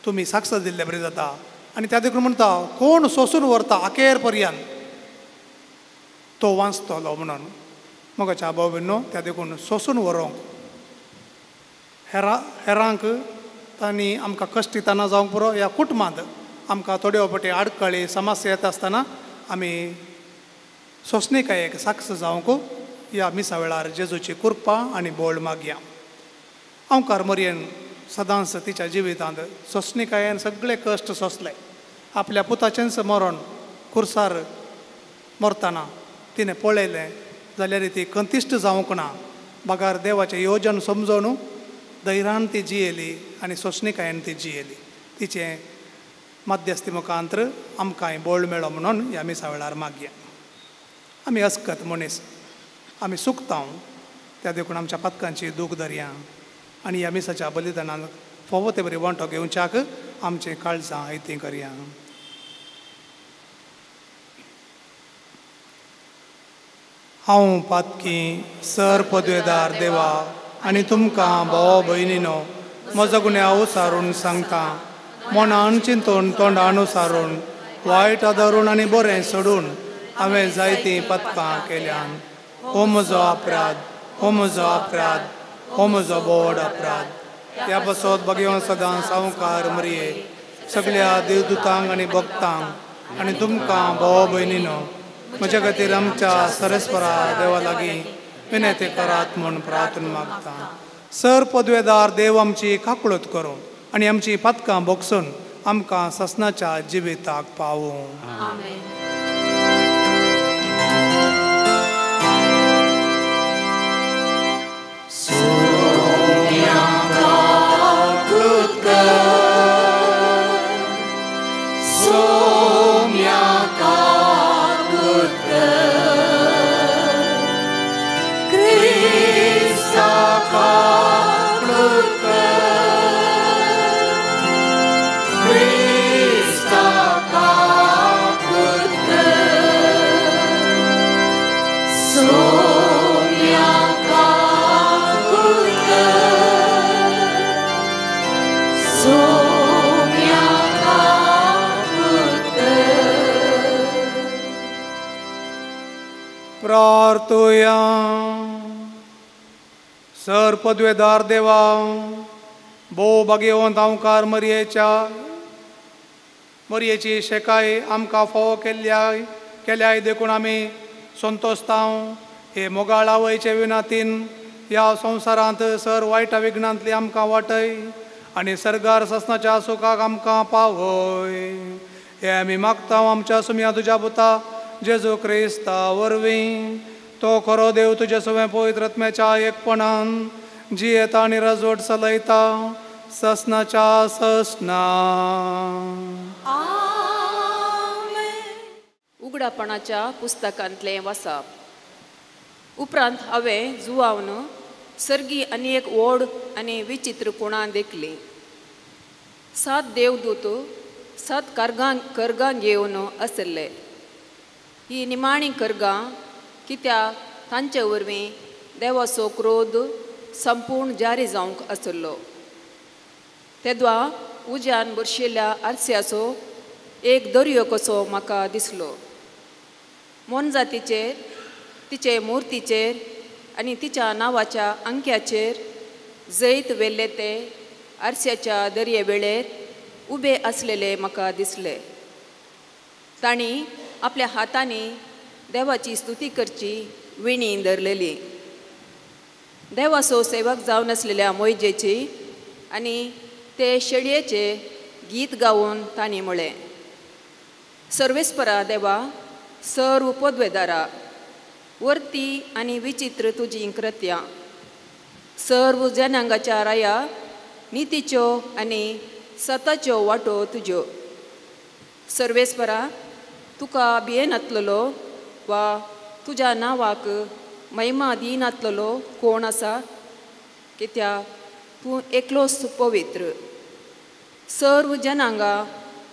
तुमी साक्ष दिल्ले बरी जाता. आनी त्या देखून म्हणटा कोण सोंसून व्हरता अखेर पर्यंत तो वांचतलो म्हणून. मोगाच्या भाव भयणीनो, त्या देखून सोंसून व्हरूंक हेरांक तांणी आमकां कश्ट दितना जावंक पुरो ह्या कुटुंबांत आमकां थोड्यो फावटी आडखळी समस्या येता आसतना आमी सोंसणीकायेक साक्ष जावंक ह्या मिसा वेळार जेजूची कृपा आनी बोळ मागया. अंवकार मरयेन सदांच तिच्या जिवितांत सोंसणीकायेन सगळे कश्ट सोंसले. आपल्या पुताचेंच मरण कुर्सार मरतना तिणें पळयलें जाल्यार ती कंतिश्ट जावंक ना, बगार देवाचें योजन समजून धैर्यान ती जियेली आनी सोंसणीकायेन ती जियेली. तिचें मध्यस्थी मुखांतर आमकांय बोळ मेळो म्हणून ह्या मिसा वेळार मागया. आमी अस्कत मनीस आमी सुकता त्या देखून आमच्या पातकांची दूख धरया आनी ह्या मिसाच्या बलिदानान फावो ते बरी वांटो घेवच्याक आमचें काळजां आयतीं करया. हांव पातकी सर पदवेदार देवा आनी तुमकां भाव भयणीनो म्हजो गुन्यांव सारून सांगता. मनान चिंतून तोंडान सारून वायट आदारून आनी बरें सोडून हांवें जायतीं पथकां केल्यान. हो म्हजो अपराध, हो म्हजो अपराध, हो म्हजो व्हड अपराध. ह्या पासत भगवान सदां सावकार मरये सगळ्या देवदूतांक आनी भक्तांक आनी तुमकां भाव भयणीनो म्हज्या खातीर आमच्या सरस्वरा देवा लागीं विनंती करात म्हूण प्रार्थना मागता. सर पदवेदार देव आमची काकळूत करूं आनी आमची पातकां भोगसून आमकां ससनाच्या जिविताक पावूं. प्रार्थुया. सर पदवेदार देवा भोव भाग्यवंत हांवकार मरयेच्या मरयेची शेकाय आमकां फावो केल्याय देखून आमी संतोस्तांव. हे मोगाळ आवयचे विनातीन ह्या संवसारांत सर वायट विघ्नांतली आमकां वाटय आनी सर्गार ससनाच्या सुखाक आमकां पावय. हे आमी मागता आमच्या सुमया तुज्या पुता जेजू क्रिस्ता वरवीं. तो खरो देव तुज्या सवें पवित्र आत्म्याच्या एकपणान जियेता आनी राजवट चलयता ससनाच्या ससना. उगडापणाच्या पुस्तकांतलें वाचप. उपरांत हांवें जुवावन सर्गी आनी एक व्हड आनी विचित्र कुणां देखली. 7 देवदूत 7 करगां घेवन आशिल्ले. ही निमाणी करगां कित्याक तांचे वरवीं देवाचो क्रोध संपूर्ण जारी जावंक आशिल्लो. तेद्वा उज्यान भरशिल्ल्या आरस्याचो एक दर्यो कसो म्हाका दिसलो. मोनजातीचेर, तिचे मुर्तीचेर आनी तिच्या नांवाच्या अंक्याचेर जैत व्हेल्ले ते आरस्याच्या दर्ये वेळेर उबे आसलेले म्हाका दिसले. तांणी आपल्या हातांनी देवाची स्तुती करची विणी धरलेली. देवाचो सेवक जावन आसलेल्या मोयजेची आनी ते शेळयेचे गीत गावन तांणी म्हळें, सर्वेस्परा देवा, सर्व पदवेदारा, वर्ती आनी विचित्र तुजी कृत्यां, सर्व जनांगाच्या राया नितीच्यो आनी सताच्यो वाटो तुज्यो. सर्वेस्परा, तुका भियेनातलेलो वा तुज्या नांवाक महिमा दिनातलेलो कोण आसा? कित्याक तूं एकलोच पवित्र. सर्व जनांगां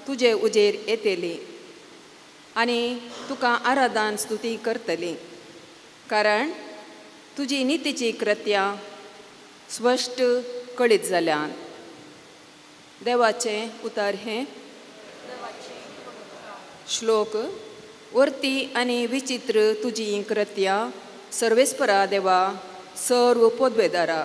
तुजे उजेर येतली आनी तुका आराधन स्तुती करतली, कारण तुजी नितीची कृत्यां स्पश्ट कळीत जाल्यान. देवाचें उतर हें. श्लोक. वर्ती आनी विचित्र तुजी कृत्यां सर्वेस्परा देवा, सर्व पदवेदारा.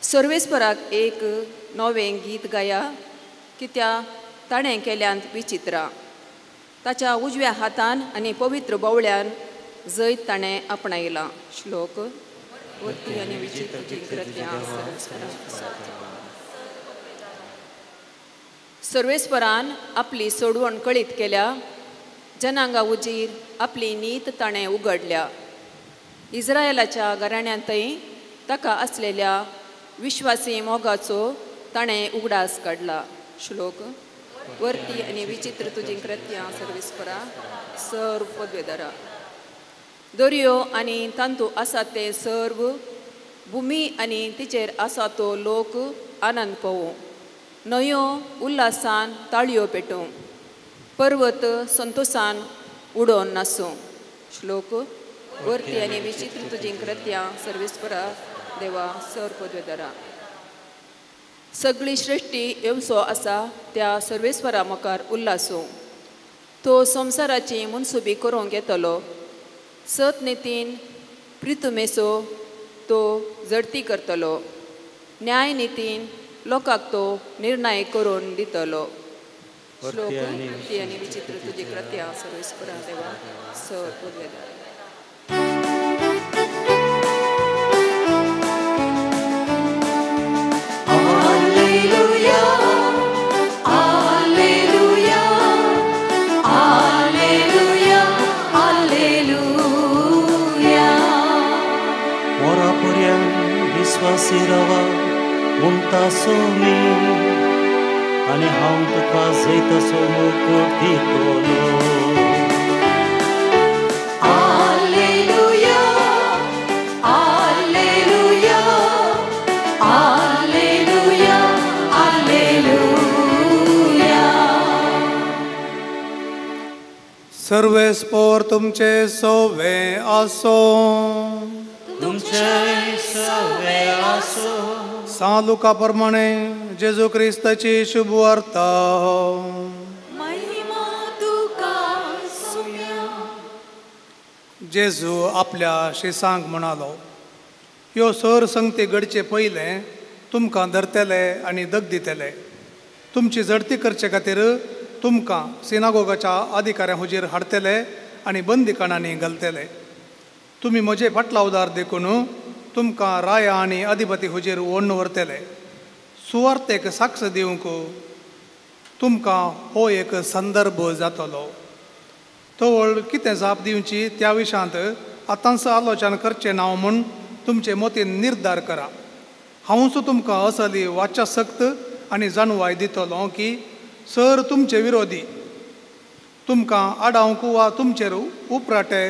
सर्वेस्पराक एक नवें गीत गाया, कित्याक ताणें केल्यांत विचित्रां. ताच्या उजव्या हातान आनी पवित्र बोवळ्यान जैत ताणें आपणायलां. श्लोक. वर्ती आनी विचित्र कृत्यां सर्वेस्परान आपली सोडवण कळीत केल्या, जनांगा उजीर आपली नीत ताणें उगडल्या. इस्रायलाच्या घराण्यांतय ताका आसलेल्या विश्वासी मोगाचो ताणें उगडास काडला. श्लोक. वरती आनी विचित्र तुजी कृत्यां सर्वेस्परा सर्व पदवेदारा. दर्यो आनी तांतू आसा ते सर्व, भुमी आनी तिचेर आसा तो लोक आनंद पळोवं. न्हंयो उल्हासान ताळयो पेटूं, पर्वत संतोसान उडोवन नासूं. श्लोक. वरती आनी विचित्र तुजी कृत्यां सर्वेस्परा देवा सर पदवेदारा. सगळी सृश्टी येवचो आसा त्या सर्वेस्वरा मुखार उल्हासूं. तो संवसाराची मनसुबी करूंक येतलो. सत नितीन प्रितुमेसो तो जडती करतलो. न्याय नितीन लोकांक तो निर्णय करून दितलो. श्लोक. वरती आनी विचित्र तुजी कृत्यां सर्वेस्परा देवा सर पदवेदारा. Alleluia, Alleluia, Alleluia, Alleluia. मोरापुर्यान विश्वासी रावा म्हणटा सोमी आनी हांव तुका जैताचो मुकुट दितलो. Alleluia, Alleluia, Alleluia, Alleluia. सर्वेस्पोर तुमचे सोवे आसो. तुमचे सवे आसो. सां लुका प्रमाणे जेजू क्रिस्ताची शुभवार्ता. महिमा तुका सुम्या. जेजू आपल्या शिसांक म्हणालो, ह्यो सर संगती घडचे पयलें तुमकां धरतले आनी दग दितले. तुमची झडती करचे खातीर तुमकां सिनागोगाच्या अधिकाऱ्यां हुजीर हाडतले आनी बंदीकाणांनी घालतले. तुमी म्हजे फाटलावदार देखून तुमकां राया आनी अधिपती हुजीर ओडून व्हरतले. सुवार्तेक साक्ष दिवंक तुमकां हो एक संदर्भ जातलो. तवळ कितें जाप दिवची त्या विशयांत आतांच आलोचन करचें ना म्हूण तुमचे मतीन निर्धार करा. हांवूच तुमकां असली वाचासक्त आनी जाणवाय दितलो की सर तुमचे विरोधी तुमकां आडावंक वा तुमचेर उपराटे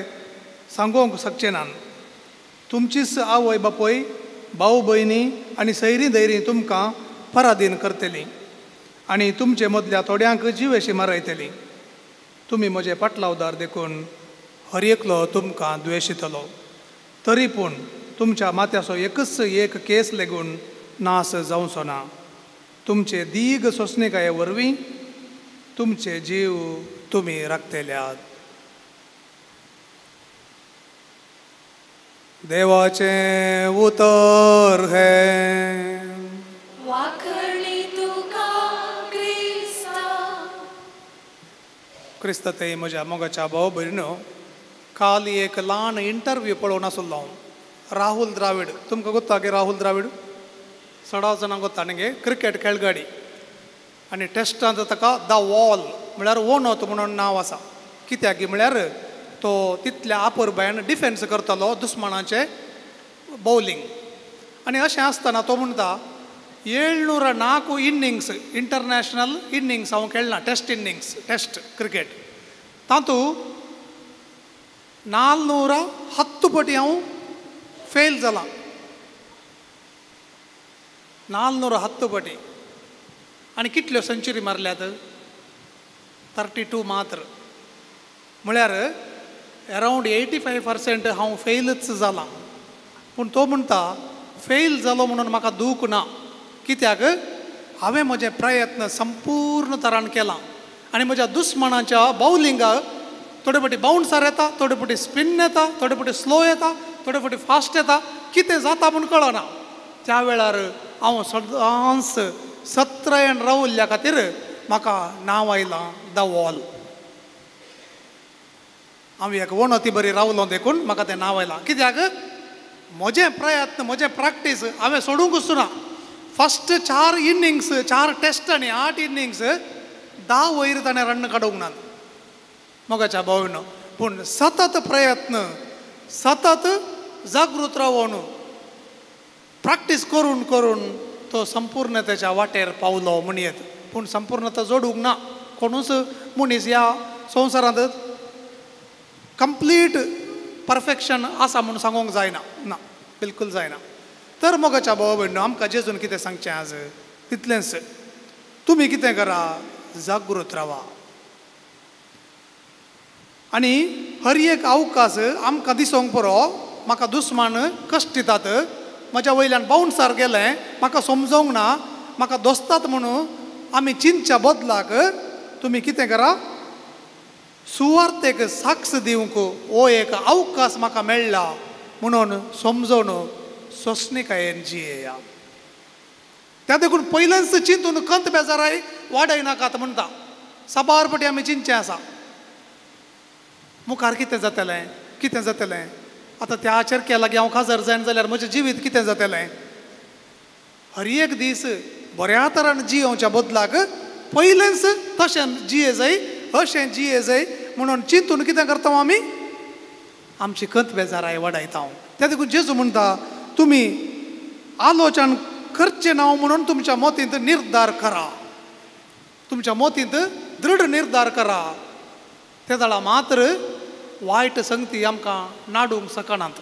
सांगोवंक शकचे नात. तुमचीच आवय बापूय, भाव भयणी आनी सैरी धैरी तुमकां पराधीन करतलीं आनी तुमचे मदल्या थोड्यांक जिवेशी मारयतलीं. तुमी म्हजे पाटलावदार देखून हर एकलो तुमकां द्वेशितलो. तरी पूण तुमच्या माथ्याचो एकच एक केस लेगून नास जावचो ना. तुमचे दीग सोंसणीकाये वरवीं तुमचे जीव तुमी राखतल्यात. देवाचें उतर हें. वाखणी तुका क्रिस्ता. क्रिस्त ते म्हज्या मोगाच्या भाव भयणीनो, काल एक ल्हान इंटरव्यू पळोवन आसलो हांव. राहुल द्राविड, तुमकां गोत्ता की राहुल द्राविड सडा जाणांक गोत्ता न्ही, क्रिकेट खेळगाडी आनी टेस्टांत ताका the wall म्हळ्यार वनत म्हणून नांव आसा. कित्याक म्हळ्यार तो तितल्या आपुरबायान डिफेन्स करतालो दुस्मानाचें बॉलिंग. आनी अशें आसतना तो म्हणटा 704 इन्निंग्स, इंटरनॅशनल इन्निंग्स हांव खेळना, टेस्ट इन्निंग्स, टेस्ट क्रिकेट, तातूंत 410 पटी हांव फेल जाला. 410 पटी. आनी कितल्यो सेंचुरी मारल्यात? 32 मात्र. म्हळ्यार अरावंड 85% हांव फेलच जालां. पूण तो म्हणटा फेल जालो म्हणून म्हाका दूख ना, कित्याक हांवें म्हजें प्रयत्न संपूर्ण तरान केलां आनी म्हज्या दुस्मानाच्या बावलिंगाक थोडे फावटी बाउन्सर येता, थोडे फावटी स्पिन येता, थोडे फावटी स्लो येता, थोडे फावटी फास्ट येता, कितें जाता म्हूण कळना. त्या वेळार हांव सदांच सत्रायण रावल्ल्या खातीर म्हाका नांव आयलां the wall. हांव एक वणती बरी रावलो देखून म्हाका तें नांव आयलां. कित्याक म्हजें प्रयत्न, म्हजें प्रॅक्टीस हांवें सोडूंक ना. फस्ट 4 इन्निंग्स, 4 टेस्ट आनी 8 इन्निंग्स 10 वयर ताणें रन काडूंक ना मोगाच्या भावनो. पूण सतत प्रयत्न, सतत जागृत रावन प्रॅक्टीस करून करून तो संपूर्ण त्याच्या वाटेर पावलो म्हणयेत. पूण संपूर्णता जोडूंक ना. कोणूच मनीस ह्या संवसारांत कंप्लीट परफेक्शन आसा म्हूण सांगूंक जायना, ना, बिलकूल जायना. तर मोगाच्या भाव भयणो, आमकां जेजून कितें सांगचें आज तितलेंच, तुमी कितें करा, जागृत रावा आनी हर एक अवकाश आमकां दिसोंक पुरो. म्हाका दुस्मान कश्ट दितात, म्हज्या वयल्यान बाउंसार गेलें, म्हाका समजोंक ना, म्हाका दोस्तात म्हणून आमी चिंतच्या बदलाक तुमी कितें करा, सुवार्थेक साक्ष दिवंक हो एक अवकाश म्हाका मेळ्ळा म्हणून समजून सोंसणीकायेन जियेया. त्या देखून पयलेंच चिंतून कंत बेजाराय वाडयनाकात म्हणटा. साबार पटी आमी चिंतचें आसा, मुखार कितें जातलें, कितें जातलें, आतां त्या चरक्या लागीं हांव खाजर जायन जाल्यार म्हजें जिवीत कितें जातलें. हर एक दीस बऱ्या तरान जियोवच्या बदलाक पयलेंच तशें जिये जाय, अशें जिये जाय म्हणून चिंतून कितें करता आमी, आमची कंत बेजाराय वाडयता. त्या देखून जेजू म्हणटा, तुमी आलोचन करचें ना म्हणून तुमच्या मतींत निर्धार करा, तुमच्या मतींत दृढ निर्धार करा. ते जाल्यार मात्र वायट संगती आमकां नाडूंक शकनात,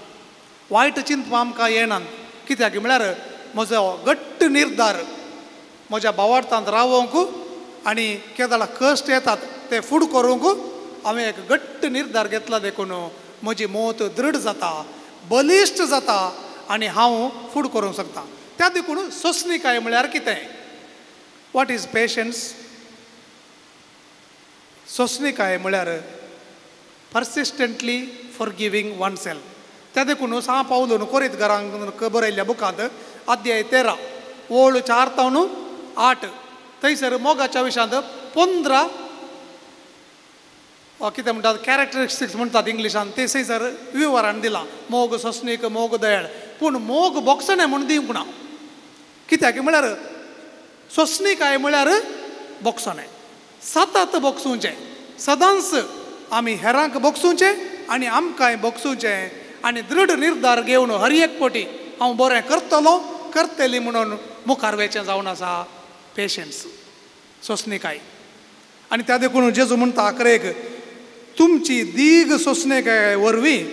वायट चिंतपां आमकां येनात. कित्याक म्हळ्यार म्हजो घट्ट निर्धार म्हज्या भावार्थांत रावोंक आनी केदाळा कश्ट येतात ते फूड करूंक हांवें एक घट्ट निर्धार घेतला देखून म्हजी मत दृढ जाता, बलिश्ट जाता आनी हांव फूड करूंक शकता. त्या देखून सोंसणीकाय म्हळ्यार कितें, what is patience? सोंसणीकाय म्हळ्यार persistently forgiving one self. त्या देखून सां पावलून कोरीत घरांक बरयल्ल्या बुकांत अध्याय 13 ओळ 4 तावन 8 थंयसर मोगाच्या विशयांत 15 कितें म्हणटात कॅरेक्टरिस्टिक्स म्हणटात इंग्लिशान, ते थंयसर विवरण दिलां. मोग सोंसणीक, मोग दयाळ, पूण मोग बोगसणें म्हूण दिवंक ना. कित्याक म्हळ्यार सोंसणीकाय म्हळ्यार बोगसणें, सतत बोगसुचें, सदांच आमी हेरांक बोगसुचें आनी आमकांय बोगसुचें आनी दृढ निर्धार घेवन हर एक पटी हांव बरें करतलो, करतली म्हणून मुखार वयचें जावन आसा पेशन्स, सोंसणीकाय. आनी त्या देखून जेजू म्हणटा अकरेक, तुमची दीग सोंसणीकाय वरवीं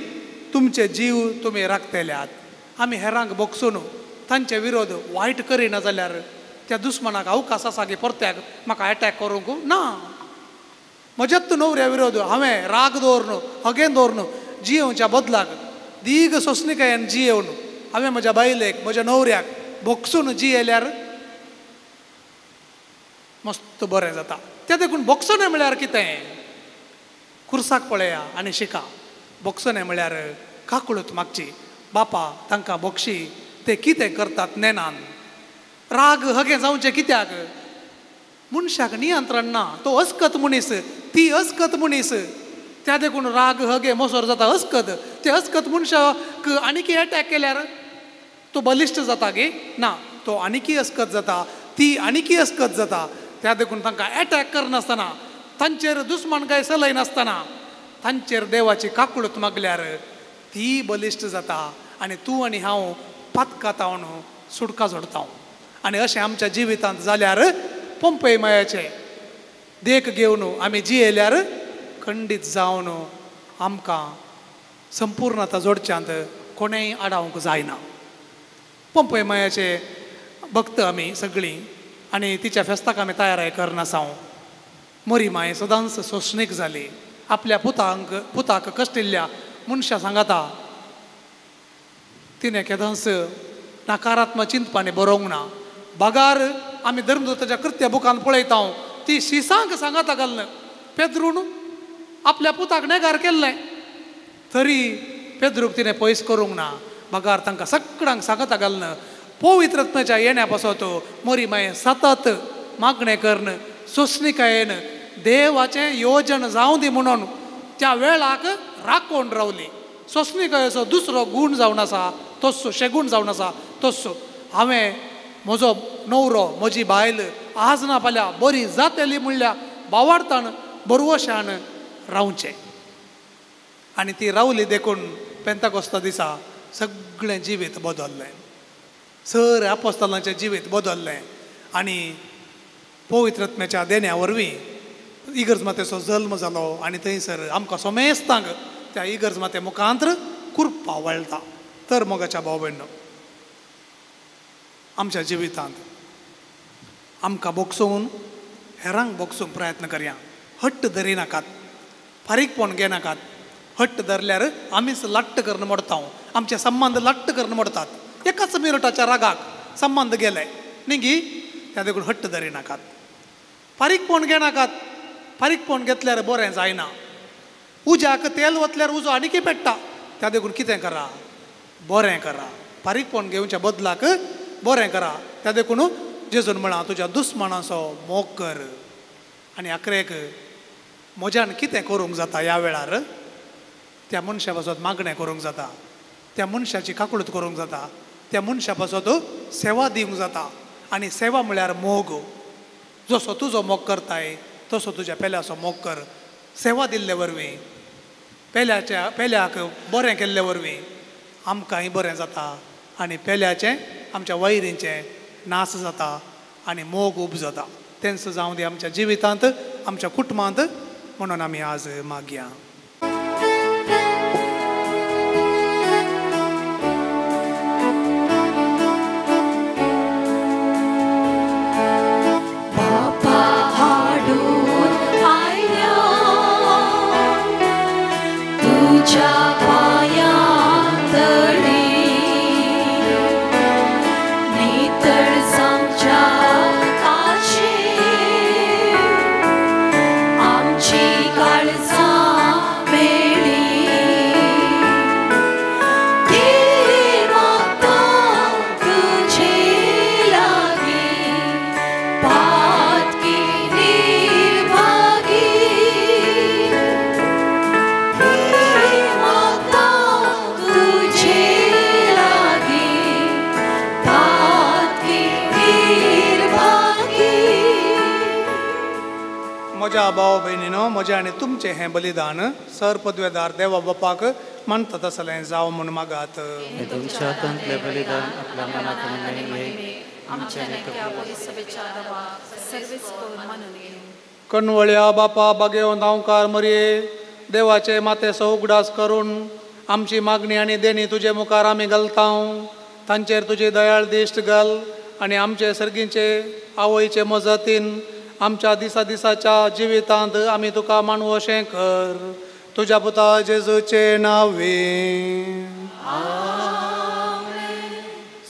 तुमचे जीव तुमी राखतल्यात. आमी हेरांक बोगसून तांचे विरोध वायट करिना जाल्यार त्या दुस्मनाक अवकाश आसा की परत्याक म्हाका एटॅक करूंक ना. म्हज्याच न्हवऱ्या विरोध हांवें राग दवरन, हगेन दवरन जियेवच्या बदलाक दीग सोंसणीकायेन जियेवन हांवें म्हज्या बायलेक, म्हज्या न्हवऱ्याक बोगसून जियेल्यार मस्त बरें जाता. त्या देखून बोगसणें म्हळ्यार कितें, खुर्साक पळया आनी शिका. बोगसणें म्हळ्यार काकूळत मागची, बापा तांकां बोगशी, ते कितें करतात नेनान. राग हगें जावचें कित्याक, मनशाक नियंत्रण ना, तो अस्कत मनीस, ती अस्कत मनीस. त्या देखून राग हगे मोसोर जाता अस्कत. ते अस्कत मनशाक आनीकी एटॅक केल्यार तो बलिश्ट जाता गे ना, तो आनीकी अस्कत जाता, ती आनीकी अस्कत जाता. त्या देखून तांकां एटॅक करनासतना, तांचेर दुस्मान काय चलयनासतना तांचेर देवाची काकूळत मागल्यार ती बलिश्ट जाता आनी तूं आनी हांव पातकातावन सुटका जोडता. आनी अशें आमच्या जिवितांत जाल्यार पंपय मायाचें देख घेवन आमी जियेल्यार खंडीत जावन आमकां संपूर्णता जोडच्यांत कोणेंय आडावंक जायना. पंपय मायाचे भक्त आमी सगळीं आनी तिच्या फेस्ताक आमी तयाराय करनासांव. मरी माय सदांच सोंसणीक जाली, आपल्या पुताक कश्टिल्ल्या मनशां सांगाता तिणें केदांच नकारात्मक चिंतपांनी बरोवंक ना. बागार आमी धर्मदूताच्या कृत्य बुकान पळयता ती शिसांक सांगाता घालून पेद्रून आपल्या पुताक नेगार केल्लें तरी पेद्रूक तिणें पयस करूंक ना. बगार तांकां सगळ्यांक सांगाता घालून पवित्र आत्म्याच्या येण्या पासत मरी माय सतत मागणें करून सोंसणीकायेन देवाचें योजन जावं दी म्हणून त्या वेळाक राखून रावली. सोंसणीकायेचो दुसरो गूण जावन आसा तस्सो, शेगूण जावन आसा तस्सो. हांवें म्हजो न्हवरो, म्हजी बायल आज ना फाल्यां बरी जातली म्हणल्या बावार्थान बरवशान रावचें. आनी ती रावली देखून पेंताकोस्ता दिसा सगळें जिवीत बदल्लें, सर आपोस्तालांचें जिवीत बदल्लें आनी पवित्रत्म्याच्या देण्या वरवीं इगर्ज मातेचो जल्म जालो आनी थंयसर आमकां समेस्तांक त्या इगर्ज माते मुखांत्र कुरपा वळटा. तर मोगाच्या भाव भयणो, आमच्या जिवितांत आमकां बोगसोवन हेरांक बोगसूंक प्रयत्न करया. हट्ट धरिनाकात, फारीकपण घेनाकात. हट्ट धरल्यार आमीच लाट्ट करून मोडता, आमचे संबंद लाट्ट करून मोडतात. एकाच मिनटाच्या रागाक संबंद गेले न्ही गी. त्या देखून हट्ट धरिनाकात, फारीकपण घेनाकात. फारीकपण घेतल्यार बरें जायना. उज्याक तेल वतल्यार उजो आनीकय पेट्टा. त्या देखून कितें करा, बरें करा. फारीकपण घेवच्या बदलाक बरें करा. त्या देखून जेजून म्हळां तुज्या दुस्मानाचो मोग कर. आनी आखरेक म्हज्यान कितें करूंक जाता ह्या वेळार, त्या मनशा पासत मागणें करूंक जाता, त्या मनशाची काकूळत करूंक जाता, त्या मनशा पासत सेवा दिवंक जाता. आनी सेवा म्हळ्यार मोग. जसो तुजो मोग करताय तसो तुज्या पेल्याचो मोग कर. सेवा दिल्ले वरवीं, पेल्याच्या पेल्याक बरें केल्ले वरवीं आमकांय बरें जाता आनी पेल्याचें आमच्या वैरींचें नास जाता आनी मोग उब जाता. तेंच जावं दी आमच्या जिवितांत, आमच्या कुटुंबांत म्हणून आमी आज मागया. म्हज्या भाव भयणीनो, म्हजें आनी तुमचें हें बलिदान सर पदवेदार देवा बापाक मानता तसलें जावं म्हूण मागात. तुमच्या हातांतलें बलिदान आपल्या मनाक कणवळ्या बापा बागेवन धांवकार मरये देवाचे मातेचो उगडास करून आमची मागणी आनी देणी तुजे मुखार आमी घालता. तांचेर तुजी दयाळ दिश्ट घाल आनी आमचे सर्गीचे आवयचे मजतीन आमच्या दिसा दिसाच्या जिवितांत आमी तुका मानवशें कर. तुज्या पुता जेजूचे नांवे.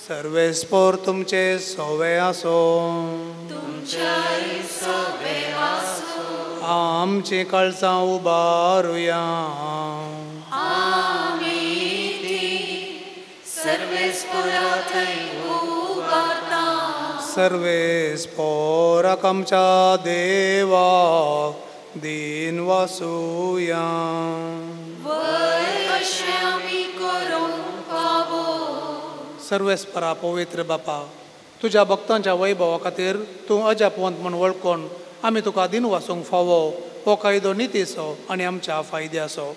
सर्वेस्पोर तुमचे सोवे आसो. आमची काळजां उबारुया. सर्वेस्पोराक आमच्या देवा दीन वासुया. सर्वेस्परा पवित्र बापा, तुज्या भक्तांच्या वैभवा खातीर तूं अजापवंत म्हूण वळखून आमी तुका दिन वासूंक फावो हो कायदो नितीचो आनी आमच्या फायद्याचो.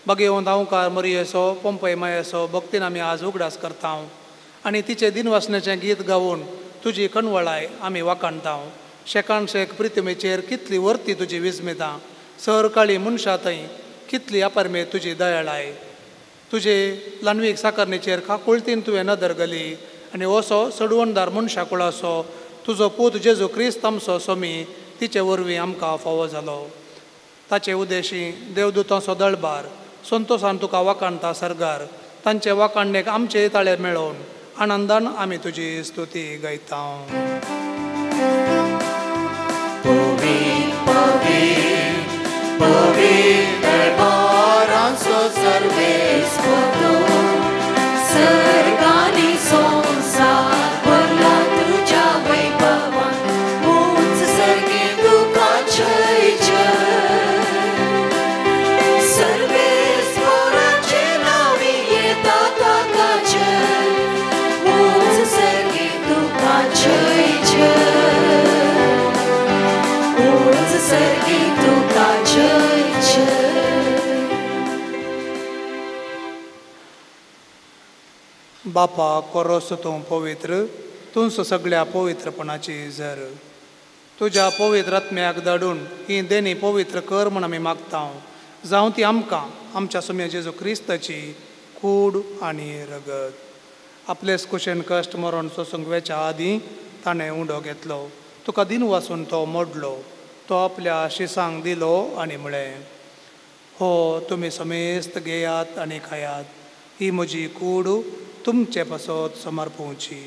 बागेवन धांवकार मरयेचो पंपय मायेचो भक्तीन आमी आज उगडास करता आनी तिचें दिनवासण्याचें गीत गावन तुजी कणवळाय आमी वाखाणता. शेकान शेक प्रितमेचेर कितली वर्ती तुजी विस्मिता, सर काळी मनशा थंय कितली अपारमेत तुजी दयाळाय. तुजे ल्हानवीक साकरणेचेर काकुळतीन तुवें नदर घाली आनी असो सडवणदार मनशा कुळाचो तुजो पूत जेजू क्रिस्त आमचो सोमी तिचे वरवीं आमकां फावो जालो. ताचे उदेशी देवदूतांचो दळबार संतोसान तुका वाखाणता सर्गार. तांचे वाखाणणेक आमचे ताळे मेळोवन आनंदान आमी तुजी स्तुती गायता. बापा कोरोस तूं पवित्र, तूंच सगळ्या पवित्रपणाची जर. तुज्या पवित्र आत्म्याक धाडून ही देणी पवित्र कर म्हूण आमी मागता. जावं ती आमकां आमच्या सुम्या जेजू क्रिस्ताची कूड आनी रगत. आपलेच कुशेन कश्ट मरण सोसूंक वेच्या आदीं ताणें उंडो घेतलो, तुका दिन वासून तो मोडलो, तो आपल्या शिसांक दिलो आनी म्हळें, हो तुमी समेस्त घेयात आनी खायात, ही म्हजी कूड तुमचे पासत समर्पोवची.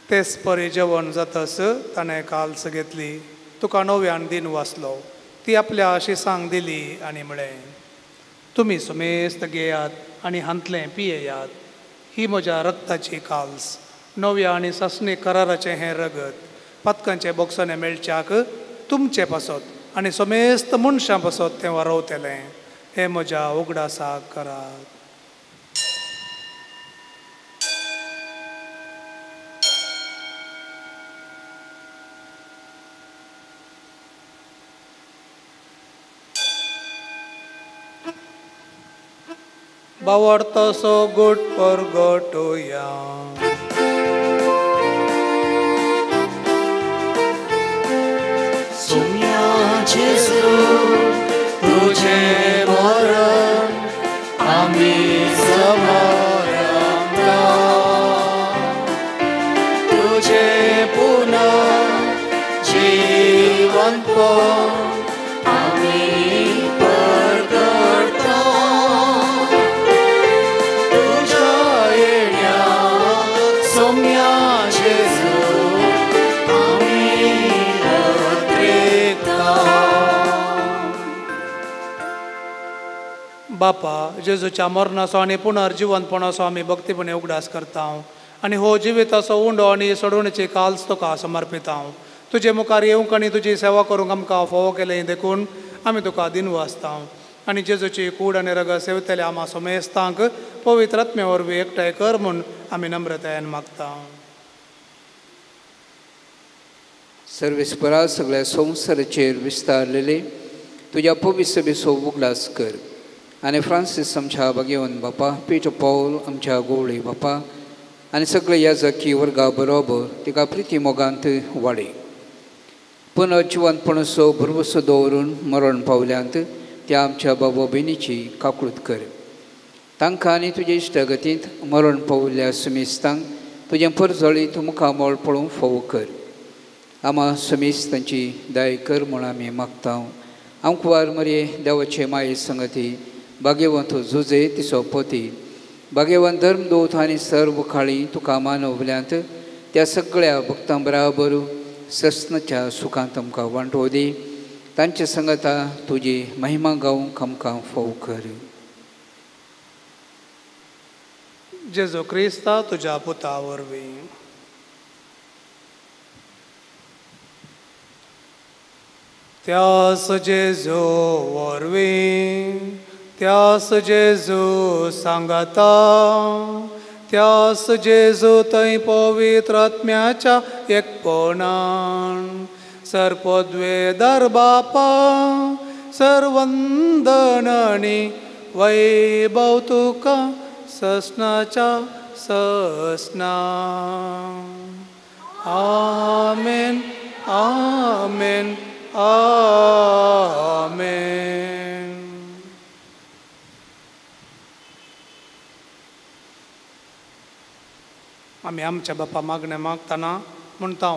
तेच परी जेवण जातस ताणें काल्स घेतली, तुका नव्यान दिन वाचलो, ती आपल्या शिसांक दिली आनी म्हळें, तुमी समेस्त घेयात आनी हांतलें पियेयात, ही म्हज्या रक्ताची काल्स, नव्या आनी सासणी कराराचें हें रगत, पातकांचे बोगसणे मेळच्याक तुमचे पासत आनी समेस्त मनशां पासत तें वारवतलें. हें म्हज्या उगडासाक करात. बावडतो गुट परगटोया. सुम्या जेजू तुझे मरण आमी समरता, तुझे पुनः जिवंतपण आमी परगटता. तुझ्या येण्या सोम्या जेजू आमी लत्रेता. बापा, जेजूच्या मरणाचो आनी पुनर्जिवंतपणाचो आमी भक्तीपणे उगडास करता आनी हो जिविताचो उंडो आनी सोडवणेची काल्स तुका समर्पिता. तुजे मुखार येवंक आनी तुजी सेवा करूंक आमकां फावो केलें देखून आमी तुका दिनवासता आनी जेजूची कूड आनी रगत सेवतल्या आमा समेस्तांक पवित्र आत्म्या वरवीं एकठांय कर म्हूण आमी नम्रतायेन मागता. सर्वेस्परा, सगळ्या संवसाराचेर विस्तारलेले तुज्या पवित्र सभेचो उगडास कर आनी फ्रांसीस आमच्या भाग्यवंत बापा, पीटर पॉल आमच्या गोवळी बापा आनी सगळे याजकी वर्गा बरोबर तिका प्रिती मोगांत वाडय. पुनर्जिवंतपणाचो भरवसो दवरून मरण पावल्यांत त्या आमच्या बाबा भयणीची काकळूत कर. तांकां आनी तुजे इश्टागतींत मरण पाविल्ल्या सुमेस्तांक तुजें परजळीत मुखामळ पळोवंक फावो कर. आमा सुमेस्तांची दया कर म्हूण आमी मागता. आमकुवार मरये देवाचे माये संगती भाग्यवंत जुजे तिचो पती, भाग्यवंत धर्मदूत आनी सर्व खाळी तुका मानवल्यांत त्या सगळ्या भक्तां बराबर सस्नाच्या सुखांत आमकां वांटो दी. तांचे संगता तुजी महिमा गावंक आमकां फावो कर. जेजू क्रिस्ता तुज्या पुता वरवीं. त्यास जेजू वरवीं, त्यास जेजू सांगाता, त्यास जेजू थंय पवित्र आत्म्याच्या एकपणान सर्पद्वेदर बापा सर्वंदनानी वैभव तुका ससनाच्या ससना. आमेन आमेन आमेन. आमी आमच्या बापा मागणें मागतना म्हणटा,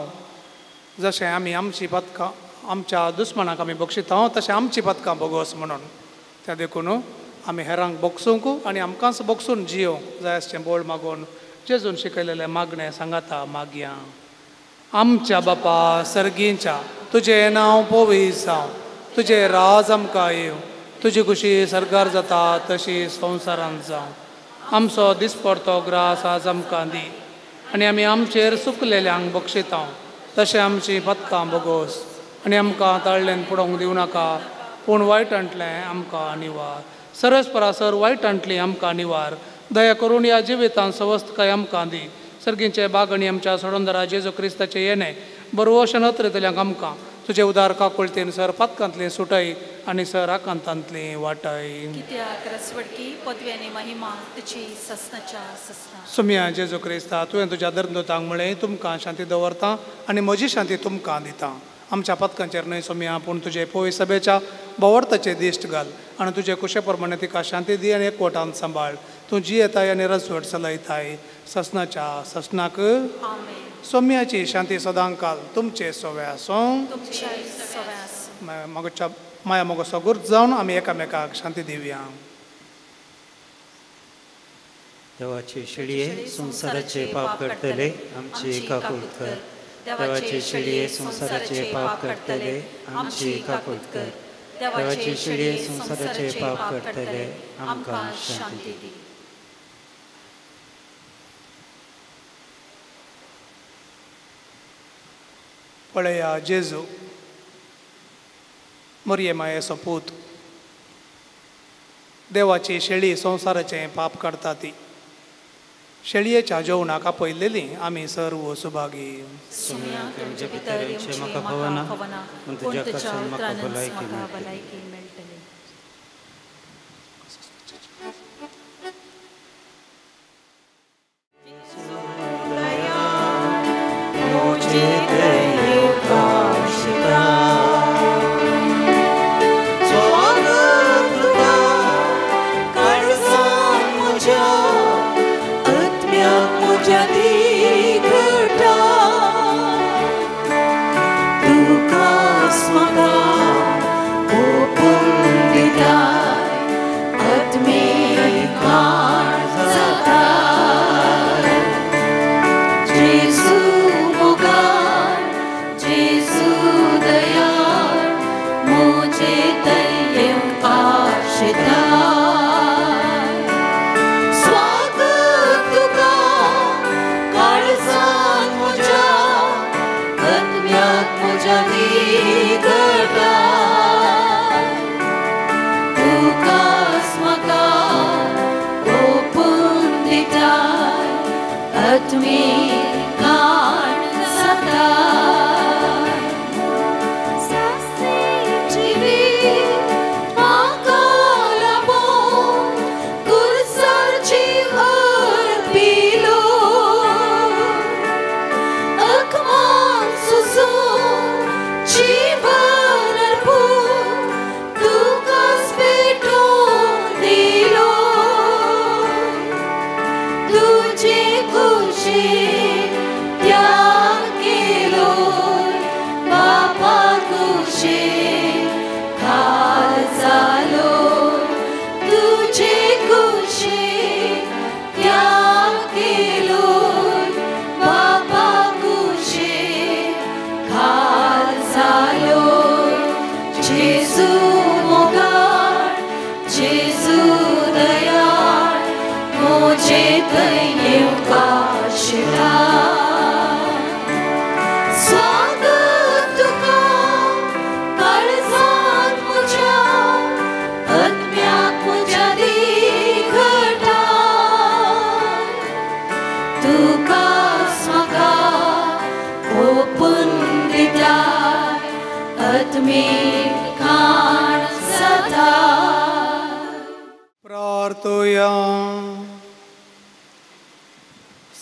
जशें आमी आमची पदकां आमच्या दुस्मनाक आमी बक्षिता तशें आमची पदकां भोगोस म्हणून. त्या देखून आमी हेरांक बोगसूंक आनी आमकांच बोगसून जियोंक जाय आसचें बोळ मागून जेजून शिकयलेलें मागणें सांगाता मागया. आमच्या बापा सर्गींच्या, तुजें नांव पवित्र जावं, तुजें राज आमकां येवं, तुजी खुशी सर्गार जाता तशी संवसारांत जावं. आमचो दिसपडतो ग्रास आज आमकां दी आनी आमी आमचेर सुकलेल्यांक बक्षिता तशें आमची पदकां भोगोस आनी आमकां ताळ्ळेन पडोवंक दिवं नाका, पूण वायटांतलें आमकां निवार. सरस परासर वायटांतली आमकां निवार. दया करून ह्या जिवितांत सवस्तकाय आमकां दी. सर्गींचे बाग आनी आमच्या सोडोंदरा जेजू क्रिस्ताचें येणें बरवश नत्रेतल्यांक आमकां तुजे उदार काकुळतेन सर पातकांतली सुटाय आनी सर आकांतांतली वाटाय. कित्याक रसवडकी पदवी आनी महिमा तुजी ससनाच्या ससना. सोम्या जेजू क्रिस्ता, तुवें तुज्या धर्मदूतांक म्हळें, तुमकां शांती दवरता आनी म्हजी शांती तुमकां दिता. आमच्या पातकांचेर न्हय सोम्या, पूण तुजे पोय सभेच्या बोवर्ताचे दिश्ट घाल आनी तुजे कुशे प्रमाणे तिका शांती दी आनी एकवटान सांबाळ. तूं जियेताय आनी रसवट चलयताय ससनाच्या ससनाक. सोम्याची शांती सदांकाल तुमचे सोवे आसूं. मागच्या माया मोगोसो गुर्त जावन आमी एकामेकाक शांती दिवया. देवाचे शेळये संवसाराचे पाप करतले आमची काकूत कर. देवाचे शेळये संवसाराचे पाप करतले आमची काकूत कर. देवाचे शेळये संवसाराचे पाप करतले आमकां शांती दी. पळया जेजू, मरये मायेचो पूत, देवाची शेळी संवसाराचें पाप काडटा ती. शेळयेच्या जेवणाक आपयलेली आमी सर्व सुभागी. तुमचे भितर येवचें म्हाका फावना, पूण तुज्या उतरानच म्हाका भलायकी मेळटली.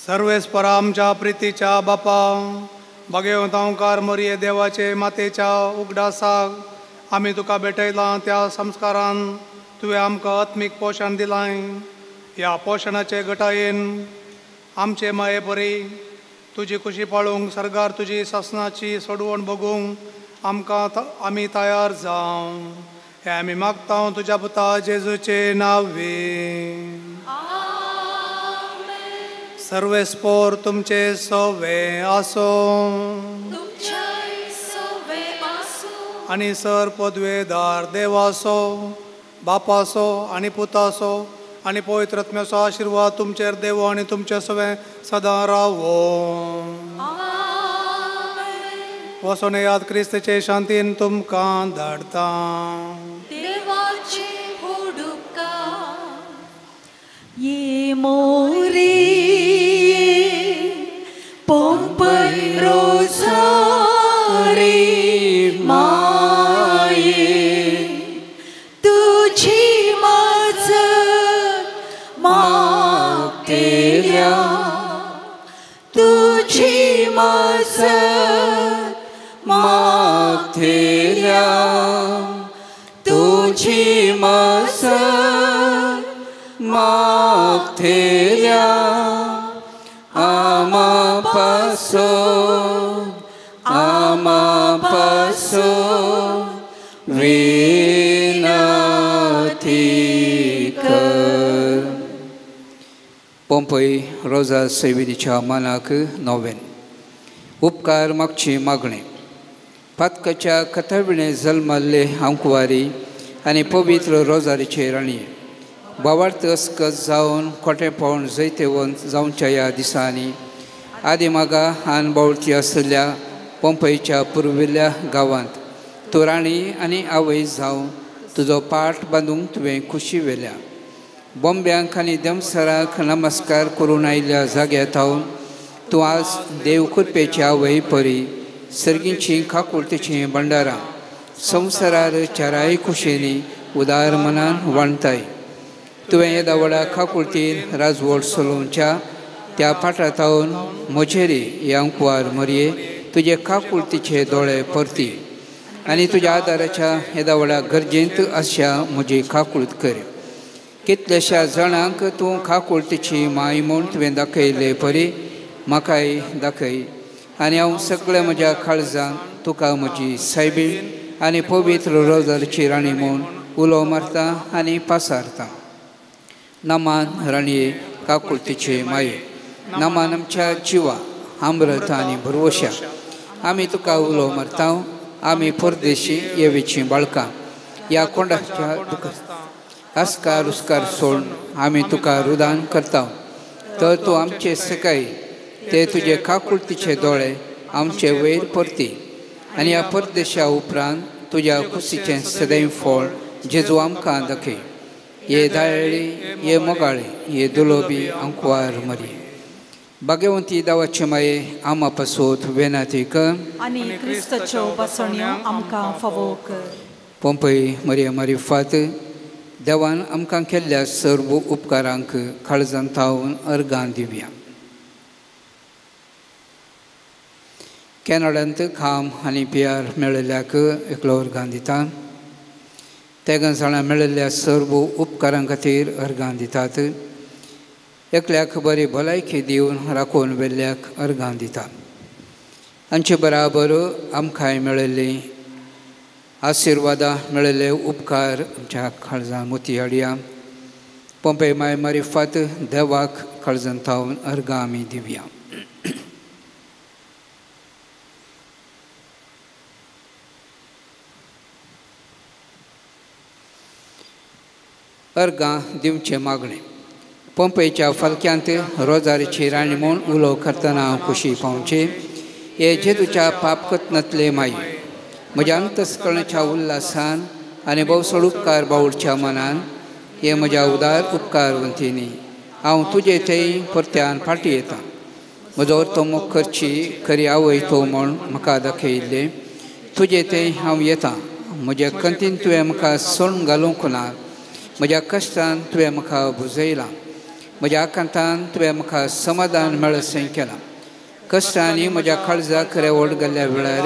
सर्वेस्पर आमच्या प्रितीच्या बापा, भाग्यवंतांकार मोरये देवाचे मातेच्या उगडासाक आमी तुका भेटयलां त्या संस्कारान तुवें आमकां आत्मीक पोशण दिलां. ह्या पोशणाचे गटायेन आमचे माये परी तुजी खुशी पाळूंक सर्गार तुजी सासनाची सोडवण भोगूंक आमकां आमी तयार जावं हें आमी मागता तुज्या पुता जेजूचे नांवे. सर्वेस्पोर तुमचे सोवे आसो आनी सर पदवेदार देवासो बापासो आनी पुतासो आनी पवित्र आत्म्याचो आशिर्वाद तुमचेर देवो आनी तुमचे सोवे सदां रावो. वसोन याद क्रिस्ताचे शांतीन तुमकां धाडटा. ये मोरे पोंपय रोजारे मागथेल्या तुजी मसत मागथेल्या आमा पासोन आमा पासोन विनती कर. पोंपय रोजा सेविनीच्या मानाक नोवेन उपकार मागची मागणें. पातकाच्या कथाविणे जल्माल्ले हांवकुवारी आनी पवित्र रोजारीचे राणी बावार्थ अस्कत जावन खोटेपण जैतेवंत जावच्या ह्या दिसांनी आदिमागा आन बावळती आशिल्ल्या पोंपयच्या पुर्विल्ल्या गांवांत तूं राणी आनी आवय जावन तुजो पाट बांदूंक तुवें खुशी व्हेल्या. बॉम्ब्यांक आनी देमसराक नमस्कार करून आयिल्ल्या जाग्यार थावन तूं आज देव कृपेची आवय परी सर्गींची काकुळतेचीं भंडारां संवसारार चाराय खुशेनी उदार मनान वांटताय. तुवें येदा व्हडा काकुळतीन राजवट चलोवच्या त्या पाटातावन म्हजेरी ह्या अंकुवार मरये तुजे काकुळतीचे दोळे परती आनी तुज्या आदाराच्या येदा व्हडा गरजेंत आशा म्हजी काकुळत कर. कितल्याश्या जाणांक तूं काकुळतीची माय म्हूण तुवें दाखयले परी म्हाकाय दाखय आनी हांव सगळ्या म्हज्या काळजान तुका म्हजी सायबीण आनी पवित्र रोजारची राणी म्हूण उलो मारता आनी पासारता. नमान राणये काकुळतीचे माये, नमान आमच्या जिवा आम्रत आनी भरवश्या, आमी तुका उलो मारता. आमी परदेशी येवेचीं बाळकां ह्या कोंडाच्या तुका आस्कार उस्कार सोडून आमी तुका रुदान करता. तर तूं आमचे सकाळी ते तुजे काकुळतीचे दोळे आमचे वयर परती आनी ह्या परदेशा उपरांत तुज्या कुशीचें सदैव फळ जेजू आमकां दाखय. ये दायळी ये मोगाळी ये दुलोबी अंकुवार मरी भाग्यवंती दावाचे माये आमा पासोत वेनाती कर आनी क्रिस्ताच्यो बसण्यो आमकां फावो कर. पोंपय मरिया मारिफात देवान आमकां केल्ल्या सर्व उपकारांक काळजान थावन अर्गां दिवया. कॅनडांत काम आनी पियार मेळिल्ल्याक एकलो अर्गां दिता. तेगां जाणां मेळिल्ल्या सर्व उपकारां खातीर अर्गां दितात. एकल्याक बरी भलायकी दिवन राखून व्हेल्ल्याक अर्गां दिता. हांचे बराबर आमकांय मेळिल्ली आशिर्वादां मेळिल्ले उपकार आमच्या काळजां मोती हाडया. पोंपे माय मारिफात देवाक काळजान थावन अर्गां आमी दिवया. अर्गां दिवचें मागणें. पोंपेच्या फालक्यांत रोजारीची राणी म्हूण उलो करतना हांव खुशी पावची. हे जेजूच्या पाप कथनांतले माई म्हज्या अंतस्करणाच्या उल्हासान आनी भोवसोड उपकार बावडच्या मनान हे म्हज्या उदार उपकारवंतीनी हांव तुजे थंय परत्यान फाटीं येता. म्हजो अर्थ करची खरी आवय तो म्हूण म्हाका दाखयल्लें तुजे थंय हांव येता. म्हज्या कंतीन तुवें म्हाका सण घालूंक ना, म्हज्या कश्टान तुवें म्हाका भुजयलां, म्हज्या आकांतान तुवें म्हाका समाधान मेळसें केलां. कश्टांनी म्हज्या काळजाक रेवड गेल्ल्या वेळार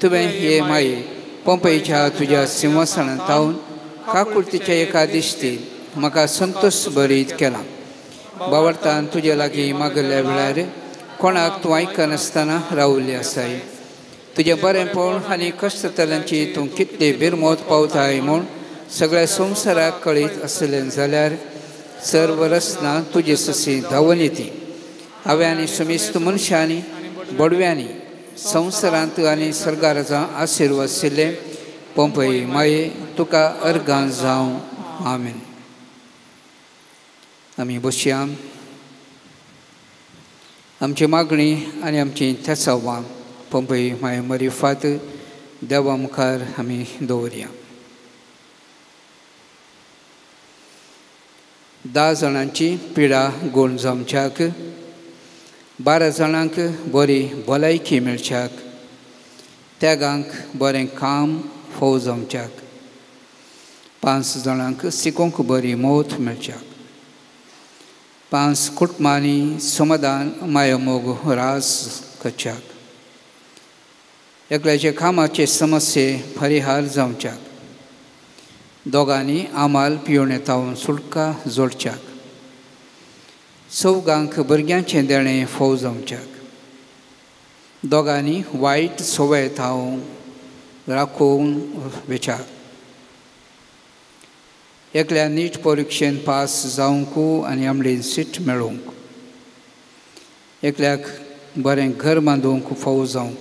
तुवें हे माये पोंपयच्या तुज्या सिंहासनांत थावन काकुळतीच्या एका दिश्टीन म्हाका संतोश बरीत केला. बावडतान तुजे लागीं मागल्ल्या वेळार कोणाक तूं आयकनासतना रावल्ली आसाय. तुजें बरेंपण आनी कश्टतल्यांची तूं कितली बिरमोत पावताय म्हूण सगळ्या संवसाराक कळीत आसलें जाल्यार सर्व रचना तुजे सशी धांवन येती. हांवें आनी समेस्त मनशांनी बडव्यांनी संवसारांत आनी सर्गाराचो आशिर्वाद आशिल्ले पोंपय माये तुका अर्गां जावं. आमेन. आमी बसया. आमची मागणी आनी आमची थेसावां पोंपय माये मरिफात देवा मुखार आमी दवरया. 10 जाणांची पिडा गुण जावच्याक, 12 जाणांक बरी भलायकी मेळच्याक, त्यागांक बरें काम फोव जावच्याक, 5 जाणांक शिकोवंक बरी मौत मेळच्याक, 5 कुटुंबांनी समाधान मायामोग रास करच्याक, एकल्याचे कामाचे समस्ये परिहार जावच्याक, दोगांनी आमाल पिवणे तावन सुटका जोडच्याक, चवगांक भुरग्यांचें देणें फोव जावच्याक, दोगांनी वायट सवय थावन राखोवन वेच्याक, एकल्या नीट परिक्षेन पास जावंक आनी आमडीन सीट मेळोवंक, एकल्याक बरें घर बांदूंक फोव जावंक,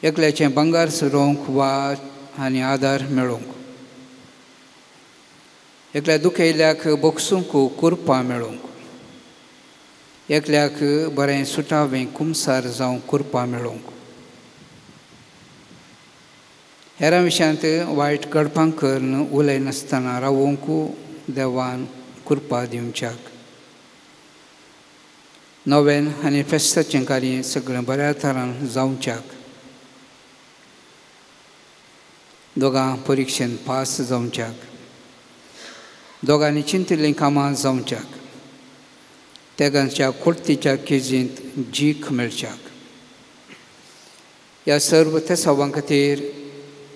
एकल्याचें भांगर सोरोवंक वा आनी आदार मेळोवंक, एकल्या दुखयल्ल्याक बोगसूंक कुरपां मेळोवंक, एकल्याक बरें सुटावें कुमसार जावंक कुरपां मेळोवंक, हेरां विशयांत वायट घडपां करून उलयनासतना रावोवंक देवान कुरपा दिवच्याक, नवेन आनी फेस्ताचें कार्य सगळें बऱ्या तरान जावच्याक, दोगां परिक्षेन पास जावच्याक, दोगांनी चिंतिल्लीं कामां जावच्याक, तेगांच्या कुर्तीच्या केजींत जीख मेळच्याक. ह्या सर्व तेसावां खातीर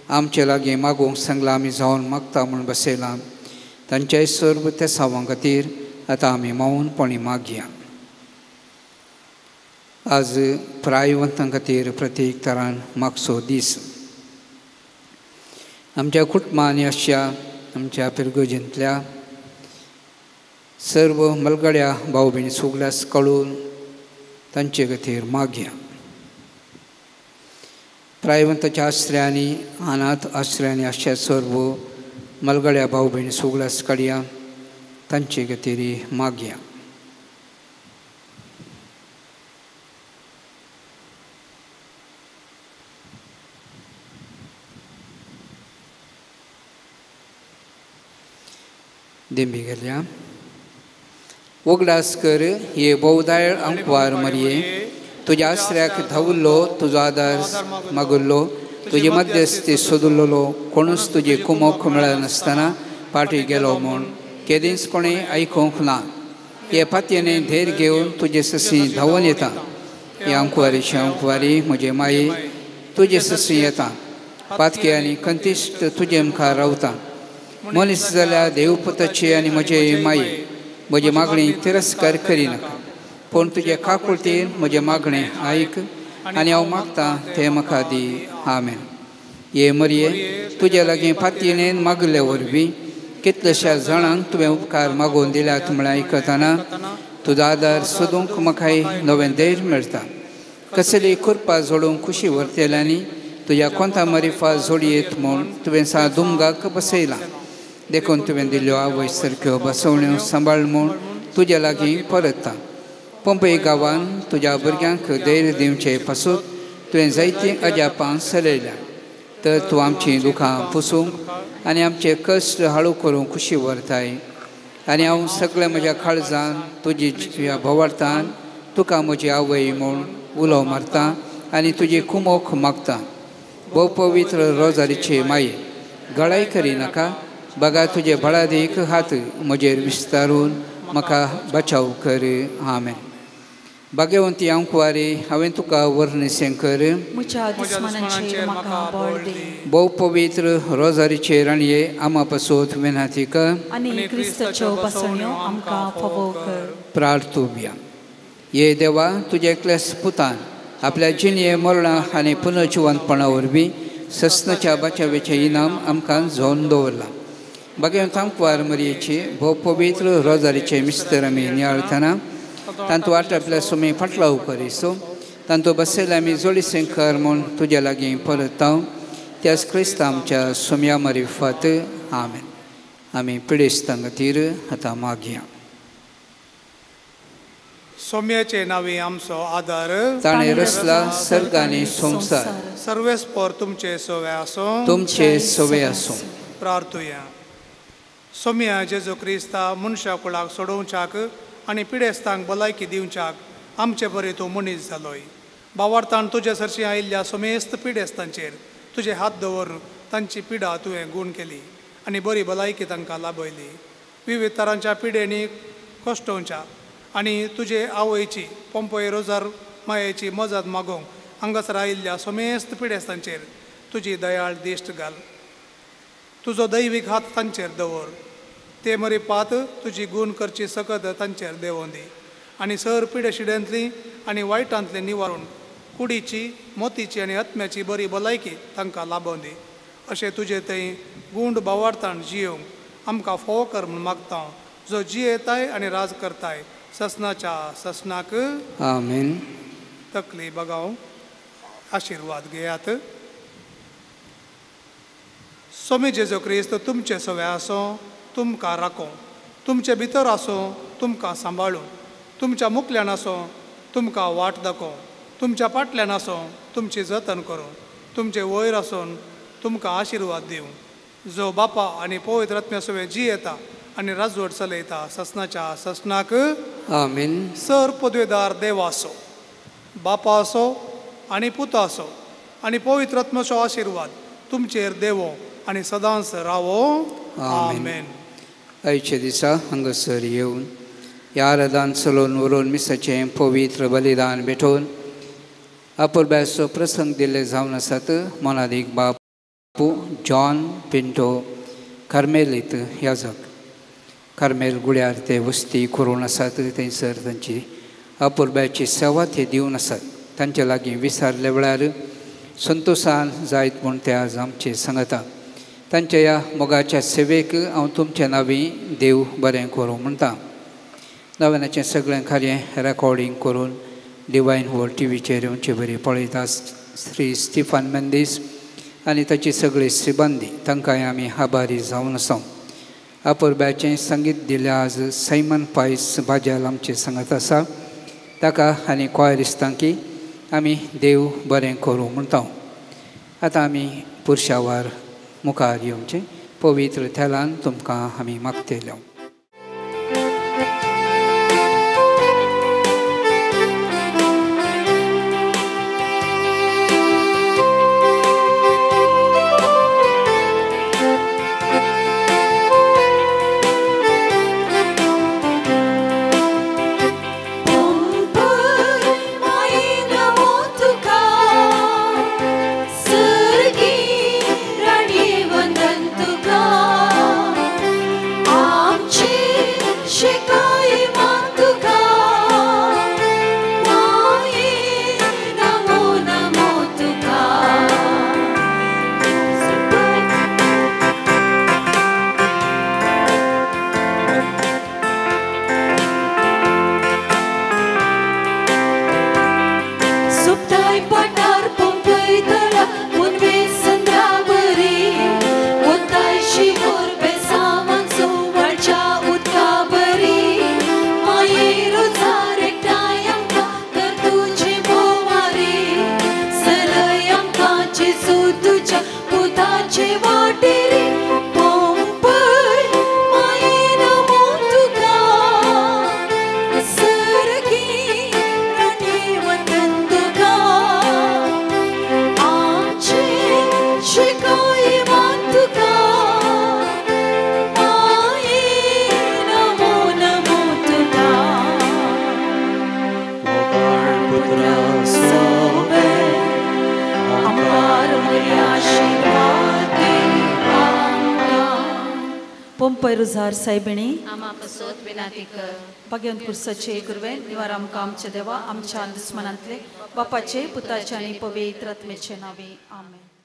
आमचे लागीं मागूंक सांगलां आमी जावन मागता म्हूण बसयलां तांच्याय सर्व तेसावां खातीर आतां आमी मौनपणी मागया. आज प्रायवंतां खातीर प्रत्येक तरान मागचो दीस. आमच्या कुटुंबांनी अशा आमच्या पिरगोजींतल्या सर्व मलगड्या भाव भयणी सगल्यास कळून तांचे खातीर मागया. प्रायवंताच्या आश्रयांनी अनाथ आश्रयांनी अशा सर्व मलगड्या भाव भयणी सगल्यास काडया तांचे खातीर मागया. दिंबी गेल्या उगडास कर हे भोवदाय अंकवार मरये तुज्या आसऱ्याक धांवल्लो तुजो आदार मागुल्लो तुजे मध्यस्थी सोदुल्लो कोणूच तुजे कुमोक मेळनासतना फाटी गेलो म्हूण केदींच कोणें आयकूंक ना. हे पातयेने धैर्य घेवन तुजे ससी धांवून येता. हे अंकवारीचे अंकवारी म्हजे माये तुजे ससी येता. पातके आनी कंतिश्ट तुजे मुखार रावता. मनीस जाल्यार देवपुताची आनी म्हजे माये म्हजी मागणी तिरस्कार करिनाका, पूण तुजे काकुळतीन म्हजें मागणें आयक आनी हांव मागतां तें म्हाका दी. आमेन. हे मरये तुजे लागीं फातयेन मागले वरवीं कितल्याश्या जाणांक तुवें उपकार मागोवन दिल्यात म्हळ्यार आयकतना तुजो आदार सोदूंक म्हाकाय नवें धैर्य मेळटा. कसली कृपा जोडूंक खुशी व्हरतल्यांनी तुज्या कोंता मरिफा जोडयेत म्हूण तुवें सा दुमगाक बसयलां. देखून तुवें दिल्ल्यो आवय सारक्यो बसवण्यो सांबाळ म्हूण तुज्या लागीं परतता. पंपय गांवान तुज्या भुरग्यांक धैर्य दिवचे पासून तुवें जायतीं अजापां चलयल्या. तर तूं आमचीं दुखां पुसूंक आनी आमचे कश्ट हाळू करूंक खुशी व्हरताय. आनी हांव सगळें म्हज्या काळजान तुजी ह्या भोवार्थान तुका म्हजी आवय म्हूण उलो मारता आनी तुजी कुमोक मागता. भोव पवित्र रोजारीचे माये गळाय करिनाका, बगा तुजे बळादीक हात म्हजेर विस्तारून म्हाका बचाव कर. आमेन. भाग्यवंती अंकवारी हांवें तुका वर्णिसें कर. भोव पवित्र रोजारीचे राणये आमा पासत विनंती कर. प्रार्थुया. ये देवा तुज्या एकल्याच पुतान आपल्या जिणये मरणां आनी पुनर्जिवंतपणा वरवीं सस्नाच्या बचावेचें इनाम आमकां झोन दवरलां. भाग्यवंत अंकवार मरयेची भोव पवित्र रोजारीचे मिस्तर आमी नियाळतना तांतू आटपल्या सुमी फाटलाव करिसो तांतू बसयल्या आमी जोडीसें कर म्हूण तुज्या लागीं परत त्याच क्रिस्त आमच्या सुमया मारिफात. आमेन. आमी पिडेस्तां खातीर आतां मागया. सोम्याचे नावे आमचो आदार ताणें रचला सर्ग आनी संवसार. सर्वेस्पर तुमचे सवे आसूं. तुमचे सवे आसूं. प्रार्थुया. सोम्या जेजू क्रिस्ता मनशा कुळाक सोडोवच्याक आनी पिडेस्तांक भलायकी दिवच्याक आमचे बरे तूं मनीस जालोय. बावार्थान तुजे सरशी आयिल्ल्या समेस्त पिडेस्तांचेर तुजे हात दवरून तांची पिडा तुवें गूण केली आनी बरी भलायकी तांकां लाभयली. विविध तरांच्या पिडेनी कश्टोवच्या आनी तुजे आवयची पंपय रोजार मायेची मजत मागोवंक हांगासर आयिल्ल्या समेस्त पिडेस्तांचेर तुजी दयाळ दिश्ट घाल. तुजो दैवीक हात तांचेर दवर. ते मरी पात तुजी गूण करची सकत तांचेर देंवोवन दी आनी सर पिडेशिड्यांतली आनी वायटांतली निवारून कुडीची मोतीची आनी आत्म्याची बरी भलायकी तांकां लाबोवन दी. अशें तुजे थंय गूंड बावार्थान जियोवंक आमकां फोव कर म्हूण मागता, जो जियेताय आनी राज करताय ससनाच्या ससनाक. आमेन. तकली बगाव आशिर्वाद घेयात. स्वामी जेजू क्रिस्त तुमचे सवे आसो, तुमकां राखो, तुमचे भितर आसो, तुमकां सांबाळू, तुमच्या मुखल्यान आसो, तुमकां वाट दाखो, तुमच्या फाटल्यान आसो, तुमची जतन करूं, तुमचे वयर आसून तुमकां आशिर्वाद दिवं, जो बापा आनी पवित्र आत्म्या सवे जियेता आनी राजवट चलयता ससनाच्या ससनाक. आमेन. सर पदवेदार देव आसो, बापा आसो आनी पुता आसो आनी पवित्र आत्म्याचो आशिर्वाद तुमचेर देवो आनी सदांच रावो. आमेन. आयच्या दिसा हांगासर येवन ह्या आराधन चलोवन व्हरून मिसाचें पवित्र बलिदान भेटोवन आपुलब्याचो प्रसंग दिल्ले जावन आसात मोनादीक बापू जॉन पिंटो कार्मेलीत याजक कार्मेल गुड्यार ते वस्ती करून आसात. थंयसर तांची अपुरबायेची सेवा ते दिवन आसात. तांचे लागीं विसारले वेळार संतोशान जायत म्हूण ते आज आमचे सांगता. तांच्या ह्या मोगाच्या सेवेक हांव तुमच्या नांवी देव बरें करूं म्हणटा. नव्यानाचें सगळें कार्य रेकॉर्डींग करून डिवायन वर्ल्ड टीव्हीचेर येवचे बरी पळयता श्री स्टिफन मेंदीस आनी ताची सगळी सिबंदी तांकांय आमी आभारी जावन आसा. अपुरबायेचें संगीत दिलें आज सैमन पायस बाजाल आमचें सांगत आसा. ताका आनी क्वायरिस्तांकी आमी देव बरें करूं म्हणटा. आतां आमी पुरशावार मुखार येवचें पवित्र थेलान तुमकां आमी मागतले. रुजार साहेबिणी भाग्यवंत कुर्साचे गुरुवे निवार आमकां आमच्या देवा आमच्या दुस्मनांतले बापाचे पुताचे आनी पवित्र आत्म्याचे नांवे. आमेन.